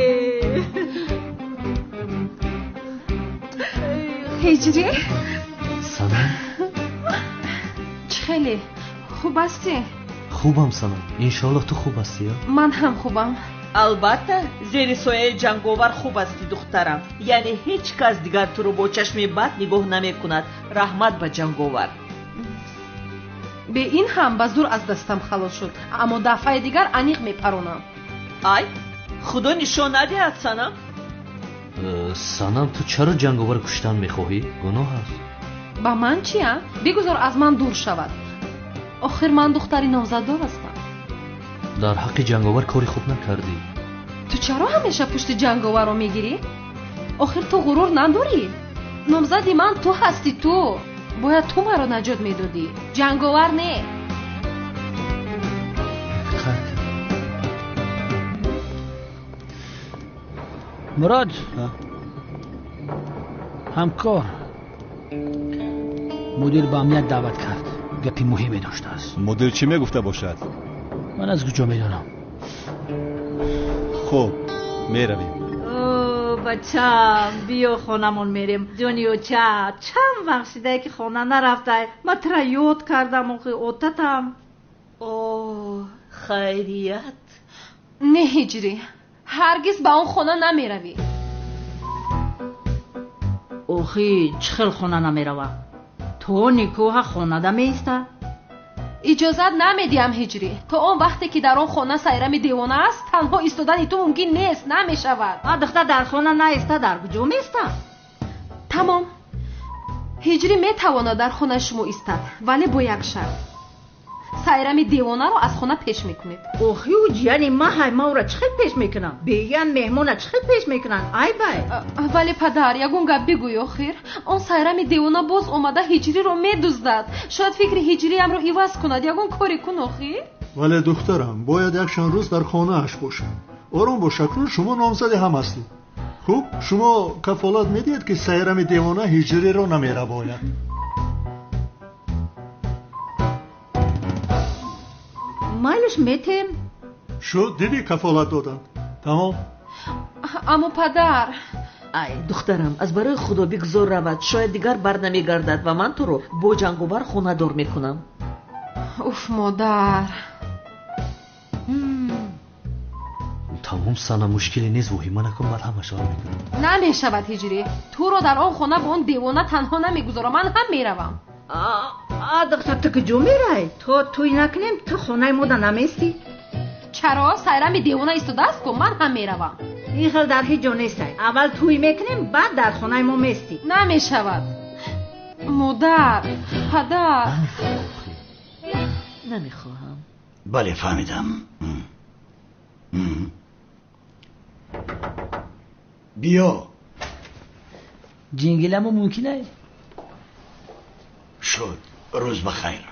Ҳиҷрӣ? Санам? Чӣ хеле? Хуб ҳастӣ? Хубам, Санам. Иншоаллоҳ ту хуб ҳастӣ? Ман ҳам хубам. Албатта, зери сояи ҷанговар хуб ҳастӣ, духтарам. Яъне ҳеҷ кас дигар туро бо чашми бад нигоҳ намекунад. Раҳмат ба ҷанговар. Бе ин ҳам ба зур аз дастам халос шуд, аммо дафъаи дигар аниқ мепаронам. Ай, худо нишон надиҳад, Санам. Санам, ту чаро ҷанговар куштан мехоҳӣ? Гуноҳ аст. Ба ман чи, а? Бигузор аз ман дур шавад. Охир ман духтари номзаддор ҳастам. Дар ҳаққи ҷанговар кори хуб накардӣ. Ту чаро ҳамеша пушти ҷанговарро мегирӣ? Охир ту ғурур надорӣ? Номзади ман ту ҳастӣ, ту. Бояд ту маро наҷот медодӣ. Ҷанговар не. Мурод, ҳамкор, мудир ба амният даъват кард. Гапи муҳиме доштааст. Мудир чӣ мегуфта бошад? Ман аз куҷо медонам? Хуб, меравем. Бачам, биё хонамон мерем. Ҷони оча, чанд вақт шидае ки хона нарафтай. Ман тура ёд кардам, охи отатам. О, хайрият. Не, Ҳиҷрӣ, ҳаргиз ба он хона намеравӣ. Охи, чӣ хел хона намерава? То никоҳа хонада меиста. Иҷозат намедиҳам, Ҳиҷрӣ. То он вақте ки дар он хона Сайрами девона аст, танҳо истодани ту мумкин нест, намешавад. А духтар дар хона наиста, дар куҷо меиста? Тамом. Ҳиҷрӣ метавонад дар хонаи шумо истад, вале бо як шарт. Сайрами девонаро аз хона пеш мекунед. Охи, ӯ ҷияни маҳай, ма ӯра чӣ хел пеш мекунам? Беян меҳмона чӣ хел пеш мекунанд? Ай бай. Вале падар, ягон гап бигӯй охир. Он Сайрами девона боз омада Ҳиҷриро медуздад. Шояд фикри Ҳиҷриамро иваз кунад. Ягон коре кун охир. Вале духтарам, бояд якчанд рӯз дар хонааш бошам. Ором бош, акнун шумо номзади ҳам ҳастед. Хуб, шумо кафолат медиҳед, ки Сайрами девона Ҳиҷриро намерабояд? Майлаш метем. Шуд, дидӣ, кафолат доданд. Тамом. Аммо падар. Ай, духтарам, аз барои худо бигзор равад. Шояд дигар бар намегардад ва ман туро бо ҷанговар хонадор мекунам. Уф, модар. Тамом, Сана, мушкиле нест, воҳима накун, ман ҳамашро мекунам. Намешавад, Ҳиҷрӣ. Туро дар он хона бо он девона танҳо намегузорам. Ман ҳам меравам. А духтар, ту куҷо мерай? То тӯй накунем, ту хонаи мода наместӣ. Чаро? Сайрами девона истодааст ку, ман ҳам меравам. Ин хел дар ҳеҷ ҷо нестай. Аввал тӯй мекунем, баъд дар хонаи мо местӣ. Намешавад. Модар, падар. Намехоҳам. Бале, фаҳмидам. Биё. Ҷингиламо мумкин ай? Шуд. Рӯз ба хайр.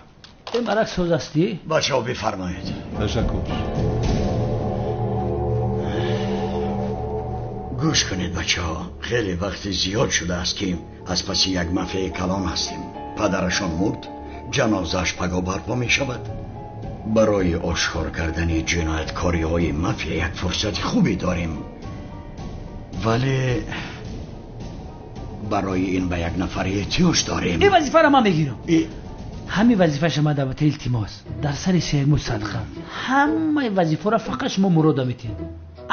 Марак соз ҳастӣ? Бачаҳо, бифармоед. Ташаккур. Гӯш кунед, бачаҳо, хеле вақти зиёд шудааст, ки аз паси як мафияи калон ҳастем. Падарашон мурд, ҷанозааш паго барпо мешавад. Барои ошкор кардани ҷинояткориҳои мафия як фурсати хубе дорем, вале барои ин ба як нафар эҳтиёҷ дорем. Ин вазифаро ман мегирам. Ҳамин вазифаша ман даъвата илтимос. Дар сари сермуд садқа. Ҳамаи вазифаро фақат шумо Мурода метиҳед.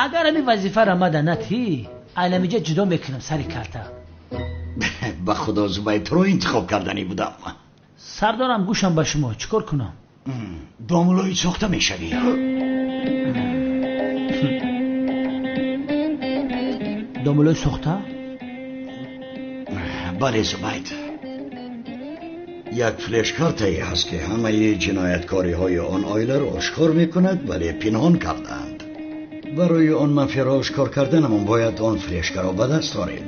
Агар ҳамин вазифаро мада натиҳӣ, айнамиҷа ҷудо мекунам сари калта. Ба худо, Зубайд, туро интихоб карданӣ будам. Сардорам, гӯшам ба шумо, чӣ кор кунам? Домулои сохта мешавӣ. Домулои сохта? Бале, Зубайд. Як флешкартае ҳаст, ки ҳамаи ҷинояткориҳои он оиларо ошкор мекунад, вале пинҳон кардаанд. Барои он мафияро ошкор карданамон бояд он флешкаро ба даст орем.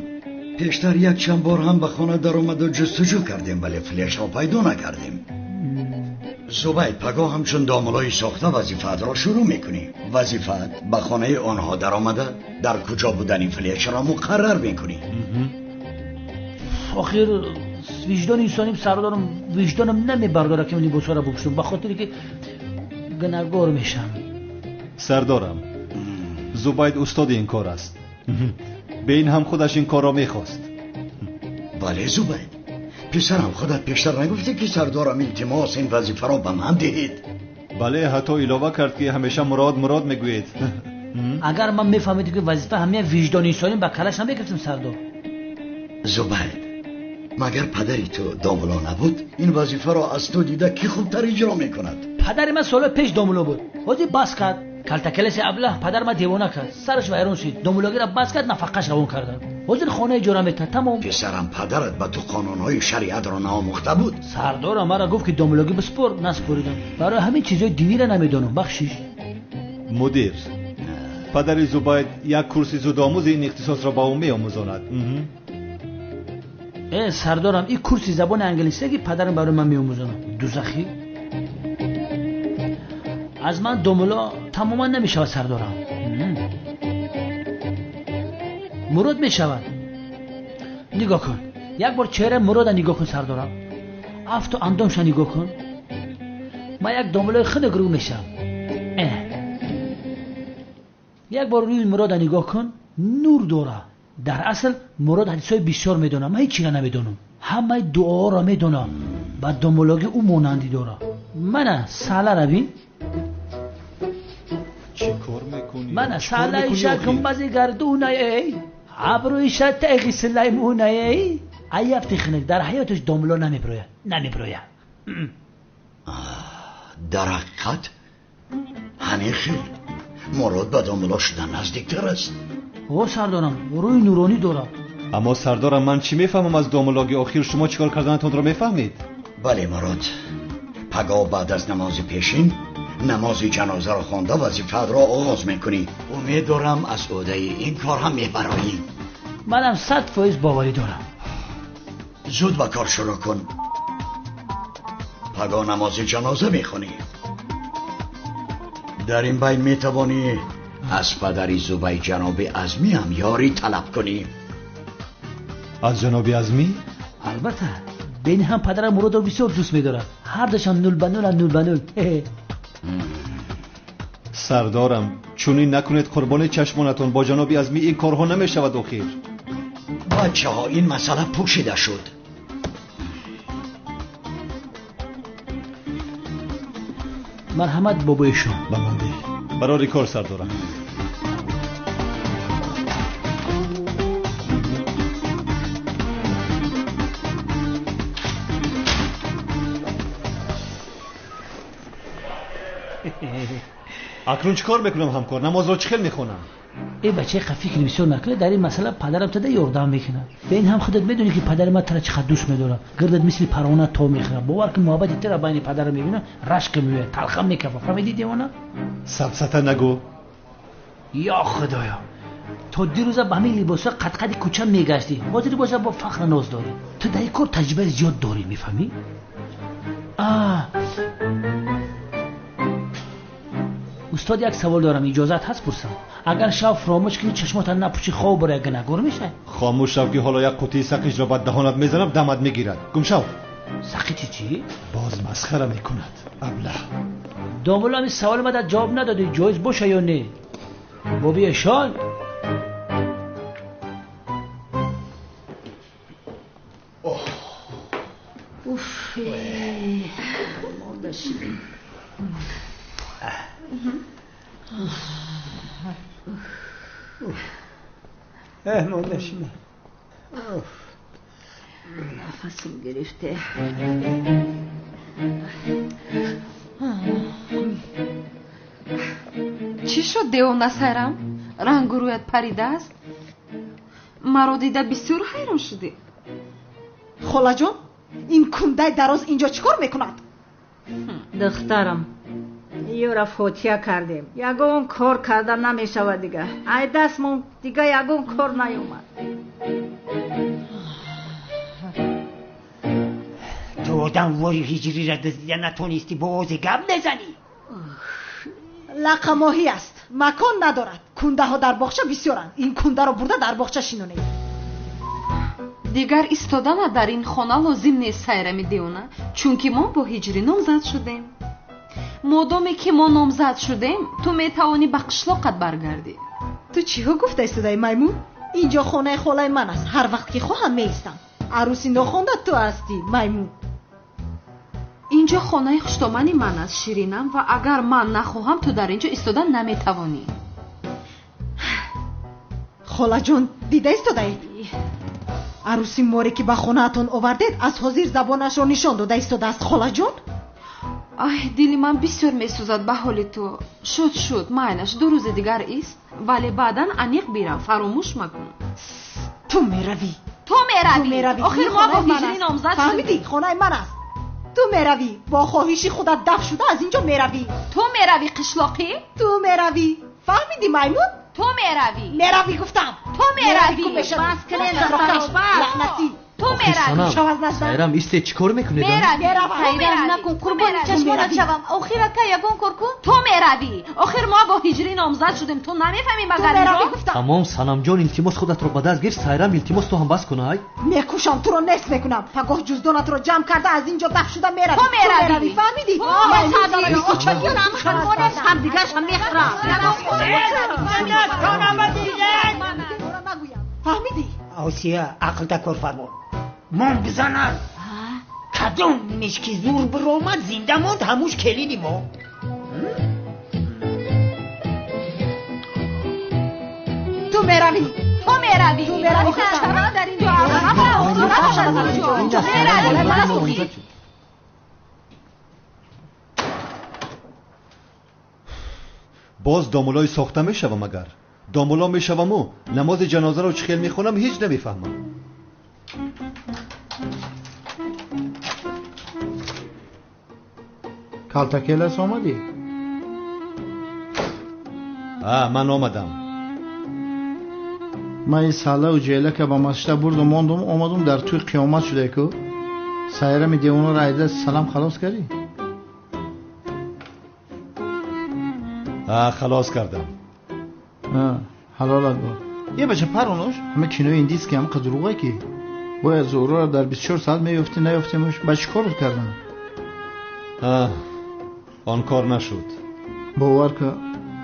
Пештар якчанд бор ҳам ба хона даромаду ҷустуҷӯ кардем, вале флешро пайдо накардем. Зубайд, пагоҳ ҳамчун домулои сохта вазифаатро шурӯъ мекунӣ. Вазифаат ба хонаи онҳо даромада, дар куҷо будани флешро муқаррар мекунӣ. Охир виҷдони инсоним, сардорам, виҷдонам намебардорад, ки либосҳоро бипӯшам, ба хотире ки гунаҳгор мешавам. Сардорам, Зубайд устоди ин кор аст. Бе ин ҳам худаш ин корро мехост. Бале, Зубайд, Писарам, худат пештар нагуфтӣ ки сардорам илтимос ин вазифаро ба ман диҳед? Бале, ҳатто илова кард ки ҳамеша Мурод Мурод мегӯед. Агар ман мефаҳмидам ки вазифа ҳамаи виҷдони инсонӣ ба калаш намегирифтам сардор. Зубайд, магар падари ту домулло набуд? Ин вазифаро аз ту дида кӣ хубтар иҷро мекунад? Падари ман солҳои пеш домулло буд. Ҳозир бас кард. Калтакелеси аблаҳ падари ман девона кард. Сараш вайрон шуд. Домуллогиро бас кард, нафақаш равон карданд. Ҳозир хона иҷора метад, тамом. Писарам, падарат ба ту қонунҳои шариатро наомӯхта буд? Сардорам маро гуфт ки домуллогӣ биспор, наспоридам. Барои ҳамин чизҳои диниро намедонам, бахшиш. Мудир, падари Зубайд як курси зудомӯзи ин ихтисосро ба ӯ меомӯзонад. Сардорам, ин курси забони англисия ки падарам барои ман меомӯзонад. Дузахӣ? Аз ман домулло тамоман намешавад сардорам. Мурод мешавад. Нигоҳ кун. Як бор чеҳраи Мурода нигоҳ кун сардорам. Афту андомша нигоҳ кун. Ман як домуллои хунук рӯ мешавам. Як бор рӯи Мурода нигоҳ кун, нур дора. Дар асл Мурод ҳадисҳои бисёр медонам, ман ҳеҷ чиро намедонам. Ҳамаи дуоҳоро медонам. Ба домуллогӣ ӯ монандӣ дора. Мана салара бин. Чӣ кор мекунӣ? Мана салаиша гумбази гардунаей, абрӯиша теғи сулаймунаей. Аяфти хунук дар ҳаёташ домулло намеброяд, намеброяд. Дар ҳақиқат ҳамин хел Мурод ба домулло шудан наздиктар аст. О сардорам, рӯи нуронӣ дорад. Аммо сардорам, ман чӣ мефаҳмам аз домуллогӣ? Охир шумо чӣ кор карданатонро мефаҳмед? Бале Мурод, пагоҳ баъд аз намози пешин намози ҷанозаро хонда вазифаатро оғоз мекунӣ. Умед дорам аз ӯҳдаи ин кор ҳам мебароӣ. Манам 100% боварӣ дорам. Зуд ба кор шурӯъ кун. Пагоҳ намози ҷаноза мехонӣ. Дар ин байн метавонӣ аз падари Зубайд ҷаноби Азмӣ ҳам ёрӣ талаб кунӣ. Аз ҷаноби Азмӣ? Албатта, бени ҳам падарам Муродро бисёр дӯст медорад. Ҳардушам 0 ба 0 0 ба 0. Сардорам, чунин накунед, қурбони чашмонатон. Бо ҷаноби Азмӣ ин корҳо намешавад охир. Бачаҳо, ин масъала пӯшида шуд. Марҳамат бобои шумо. Ба ман деҳ. Барори кор сардорам. Акнун чӣ кор мекунам ҳамкор? Намозро чӣ хел мехонам? Э бачаи фикр бисёр накунед, дар ин масъала падарам тада ёрдам мекунад. Ба ин ҳам худат медонӣ ки падари ман тара чӣ қадр дӯст медорад. Гирдат мисли парвона то мехӯрад. Бовар кун, муҳаббати тара байни падарам мебинам, рашк меояд, талхам мекафад. Фаҳмидӣ девона? Сафсата нагӯ. Ё Худоё, то дирӯза ба ҳамин либосҳо қадқади кӯча мегаштӣ, ҳозир боша бо фахр ноз дорӣ. Ту дар ин кор таҷрибаи зиёд дорӣ, мефаҳмӣ? Устод, як савол дорам, иҷозат ҳаст пурсам? Агар шаб фаромӯш кунӣ, чашмотан напӯшӣ, хоб барои гунаҳгор мешавӣ? Хомӯш шав ки ҳоло як қутии сақиҷро ба даҳонат мезанам, дамат мегирад. Гум шав. Сақичи чӣ? Боз масхара мекунад аблаҳ. Домулло, ҳамин саволи мада ҷавоб надодӣ, ҷоиз боша ё не? Боби эшон. Уф, монда шудем. Монда шудем. Нафасам гирифте. Чӣ шуд девона Сайрам? Рангу рӯят паридааст? Маро дида бисёр ҳайрон шудӣ. Холаҷон, ин кундаи дароз инҷо чӣ кор мекунад? Духтарам, ёра фотиҳа кардем. Ягон кор карда намешавад дига. Ай дастмон дига ягон кор наёмад. Ту одам вори ҳиҷриро дуздида натонистӣ, бо ози гап мезанӣ? Лақамоҳӣ аст, макон надорад. Кундаҳо дар боғча бисёранд. Ин кундаро бурда дар боғча шинонед. Дигар истодана дар ин хона лозим нест Сайрами девона, чунки мо бо ҳиҷрӣ номзад шудем. Модоме ки мо номзад шудем, ту метавонӣ ба қишлоқат баргардӣ. Ту чиҳо гуфта истодаи маймун? Инҷо хонаи холаи ман аст. Ҳар вақт ки хоҳам меистам. Арӯси нохонда ту ҳастӣ, маймун. Инҷо хонаи хуштомани ман аст, Ширинам, ва агар ман нахоҳам, ту дар инҷо истода наметавонӣ. Холаҷон, дида истодаед? Арӯси море ки ба хонаатон овардед, аз ҳозир забонашро нишон дода истодааст, холаҷон. Ай, дили ман бисёр месӯзад ба ҳоли ту. Шуд, шуд, майлаш, 2 рӯзи дигар ист, вале баъдан аниқ бирав, фаромӯш макун. Ту меравӣ. Ту меравӣ. Охир мо бо ҳиҷрӣ номзад шудем. Фаҳмидӣ? Хонаи ман аст. Ту меравӣ. Бо хоҳиши худат даф шуда аз инҷо меравӣ. Ту меравӣ, қишлоқӣ? Ту меравӣ. Фаҳмидӣ, маймун? Ту меравӣ. Меравӣ гуфтам. Ту меравӣ. Бас кунед, лаънатӣ. Ту меравӣ. Сайрам, исте, чӣ кор мекунед? Сайрам, накун, қурбони чашмонат шавам. Охир ака, ягон кор кун. Ту меравӣ. Охир мо бо ҳиҷрӣ номзад шудем. Ту намефаҳмӣ магар инро? Тамом, Санамҷон, илтимос худатро ба даст гир. Сайрам, илтимос ту ҳам бас кун, ай. Мекушам, туро нест мекунам. Пагоҳ ҷуздонатро ҷамъ карда аз инҷо даф шуда меравӣ. Ту меравӣ. Фаҳмидӣ? Ҳамдигаршам мехӯрам. Фаҳмидӣ? Осия, ақлта кор фармо. Мон бизанад. Кадом мешки зур биромад, зинда монд, ҳамуш келини мо. Ту меравӣ. Ту меравӣ. Охир чаро дар инҷо меравӣ? Боз домулои сохта мешавам агар. Домуло мешаваму намози ҷанозаро чӣ хел мехонам ҳеҷ намефаҳмам. Калтакелас омадӣ? Ман омадам. Ман ин саллаву ҷелака ба масҷида бурдум, мондум, омадум дар тӯй қиёмат шуда ку. Сайрами девонаро айда салам халос кардӣ? Халос кардам. Ҳалолат бод. Е бача паронош, ҳама кинои индийский ҳам қадруға ки. Бояд Зуҳроро дар 24 соат меёфтӣ, наёфтемуш. Ба чӣ кор кардам? Он кор нашуд. Бовар кун,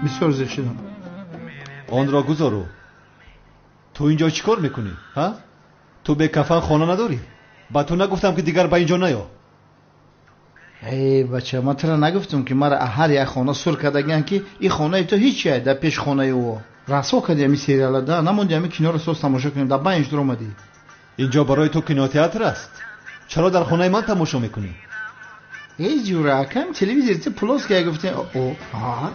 бисёр зиқ шудам. Онро гузору. Ту инҷо чӣ кор мекунӣ? Ҳа? Ту бекафан хона надорӣ? Ба ту нагуфтам ки дигар ба инҷо наё? Эй бача, ман туро нагуфтам ки мара ҳар як хона сур кардагиан ки ин хонаи ту ҳеҷ дар пеш хонаи ӯ. Расво кардӣ ҳамин сериала, да намонди ҳамин киноро соз тамошо кунем, дар байн дур омадӣ. Инҷо барои ту кинотеатр аст. Чаро дар хонаи ман тамошо мекунӣ? Эй ҷура, акам телевизор ти плоский я гуфтем. О, а?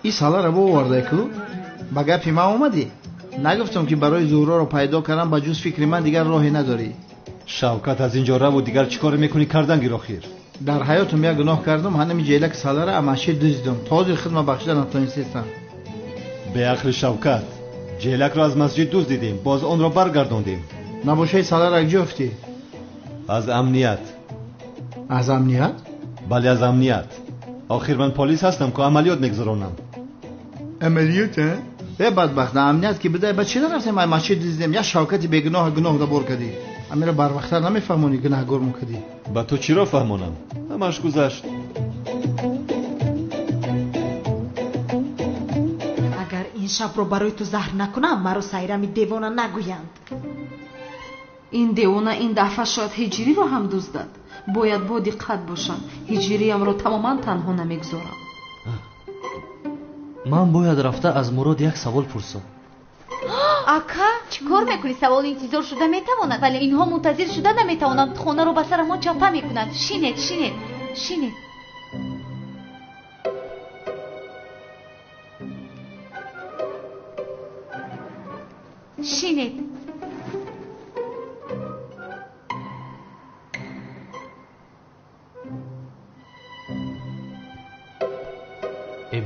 Ин саларо бовардай ку? Ба гапи ман омадӣ? Нагуфтам ки барои Зуҳроро пайдо кардам, ба ҷуз фикри ман дигар роҳе надорӣ. Шавкат, аз инҷо раву дигар чӣ коре мекунӣ кардан гир охир. Дар ҳаётам як гуноҳ кардам, ҳанами ҷелак салара амаши дуздидам. То ҳозир хидма бахшида натонистам. Беақли Шавкат, ҷелакро аз масҷид дуздидем, боз онро баргардондем. Набошаи салара куҷо ёфтӣ? Аз амният. Аз амният? Бале, аз амният. Охир ман полис ҳастам ку амалиёт мегузаронам. Амалиёт, а? Э бадбахт, на амният ки бидай, ба чӣ нарафтем ай масҷид дуздидем? Як Шавкати бегуноҳ гуноҳ дабор кардӣ. Амира барвақттар намефаҳмонӣ, гунаҳгор мукардӣ. Ба ту чиро фаҳмонам? Ҳамаш гузашт. Агар ин шабро барои ту заҳр накунам, маро Сайрами девона нагӯянд. Ин девона ин дафъа шояд ҳиҷриро ҳам дуздад. Бояд бо диққат бошам. Ҳиҷриямро тамоман танҳо намегузорам. Ман бояд рафта аз Мурод як савол пурсам. Ака, чӣ кор мекунӣ? Савол интизор шуда метавонад, вале инҳо мунтазир шуда наметавонанд. Хонаро ба сарамон чапа мекунанд. Шинед, шинед, шинед. Шинед.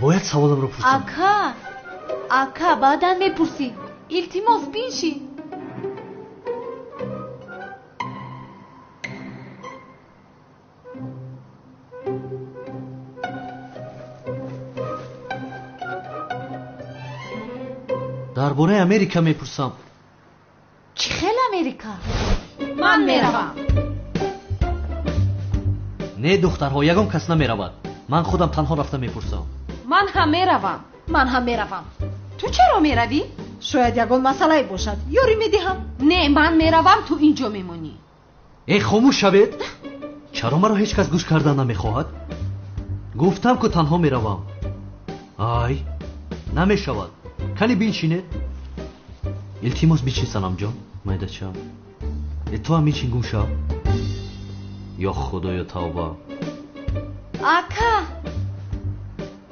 Бояд саволамро пурсам. Ака, ака, баъдан мепурсӣ. Илтимос, биншин. Дар бораи Америка мепурсам. Чӣ хел Америка? Ман меравам. Не, духтарҳо, ягон кас намеравад. Ман худам танҳо рафта мепурсам. Ман ҳам меравам. Ман ҳам меравам. Ту чаро меравӣ? Шояд ягон масъалае бошад. Ёрӣ медиҳам. Не, ман меравам, ту инҷо мемонӣ. Э, хомӯш шавед. Чаро маро ҳеҷ кас гӯш кардан намехоҳад? Гуфтам ку танҳо меравам. Ай, намешавад. Кани биншинед. Илтимос бичин, Санамҷон, майдачам. Э, ту ҳам бичин, гум шав. Ё Худоё, тавба. Ака!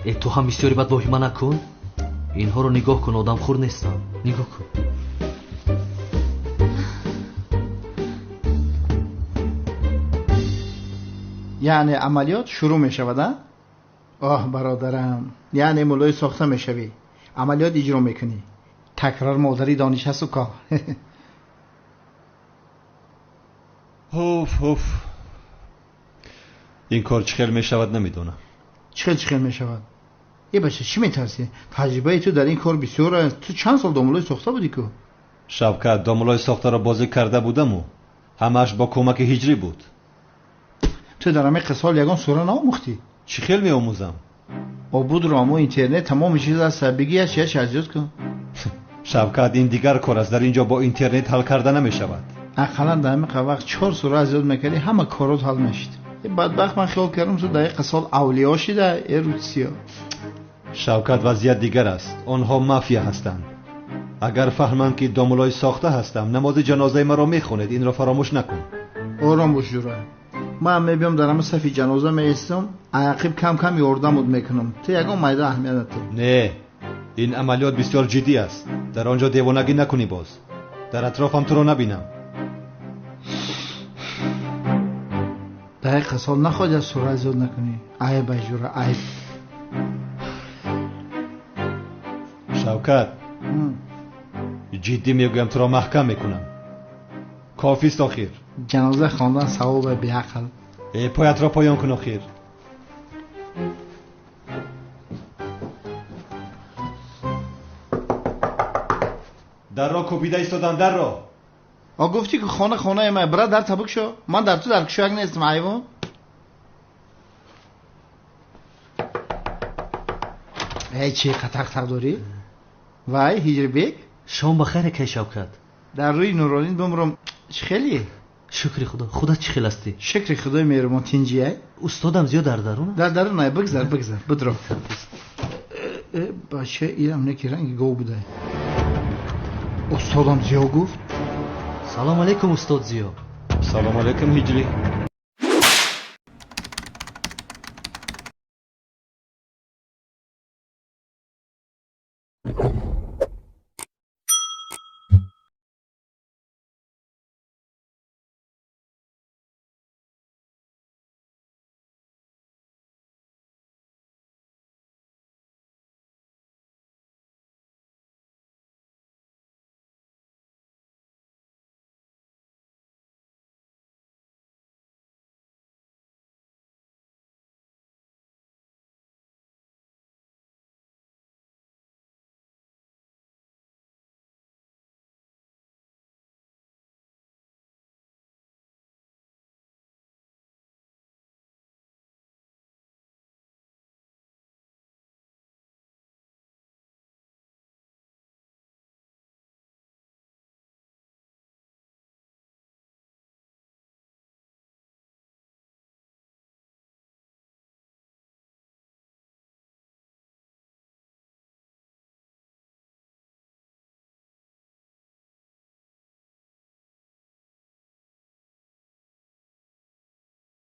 Э, ту ҳам бисёри бад воҳима накун. Инҳоро нигоҳ кун, одамхӯр нестанд. Нигоҳ кун. Яъне амалиёт шурӯъ мешавад, а? Оҳ, бародарам, яъне муллои сохта мешавӣ, амалиёт иҷро мекунӣ. Такрор модари дониш асту ко. Ҳуф, ҳуф, ин кор чӣ хел мешавад, намедонам. Чӣ хел, чӣ хел мешавад? Е бача, чӣ метарсӣ? Таҷрибаи ту дар ин кор бисёр аст. Ту чанд сол домулои сохта будӣ ку? Шавкат, домулои сохтаро бозӣ карда будаму ҳамааш бо кӯмаки ҳиҷрӣ буд. Ту дар ҳамин қисол ягон сура наомӯхтӣ? Чӣ хел меомӯзам? Обудро амо интернет тамоми чиз аст. Бигӣ як чиз аз ёд кун. Шавкат, ин дигар кор аст. Дар ин ҷо бо интернет ҳал карда намешавад. Ақаллан дар ҳамин вақт 4 сура аз ёд мекардӣ, ҳама корот ҳал мешид. Бадбахт, ман хиёл кардам ту дар ин қисол авлиё шида, э русиё. Шавкат, вазъият дигар аст. Онҳо мафия ҳастанд. Агар фаҳманд ки домулои сохта ҳастам, намози ҷанозаи маро мехонед. Инро фаромӯш накун. Ором бош, ҷура. Ман мебиём, дар ҳама сафи ҷаноза меистам, ақиб кам кам ёрдамуд мекунам. Ту ягон майда аҳамият надор. Не, ин амалиёт бисёр ҷиддӣ аст. Дар он ҷо девонагӣ накунӣ боз. Дар атрофам туро набинам. Дар як қисол нахоҳӣ аз сура зиёд накунӣ. Айб ай ҷура, айб. Шавкат, ҷиддӣ мегӯям, туро маҳкам мекунам. Кофист охир. Ҷаноза хондан савобе, беақл. Э, поятро поён кун охир. Дарро кӯбида истодам, дарро. А гуфтӣ ки хона хонаи ман, бира дар табук шо. Ман дар ту дар кушояк нестам, ҳайвон. Эй, чӣ қатақ дорӣ? Вай, Ҳиҷрибек? Шом ба хайр, акай Шавкат. Дар рӯи Нуролин бимрам, чӣ хеле? Шукри Худо. Худат чӣ хел ҳастӣ? Шукри Худои меҳрубон, тинҷиай? Устодам зиёд дар дарун? Дар дарун ай, бигзар, бигзар, бидро. Бача, инам неки ранги гов будай. Устодам зиё гуфт. Салом алейкум, устод Зиё. Салом алейкум, Ҳиҷрӣ.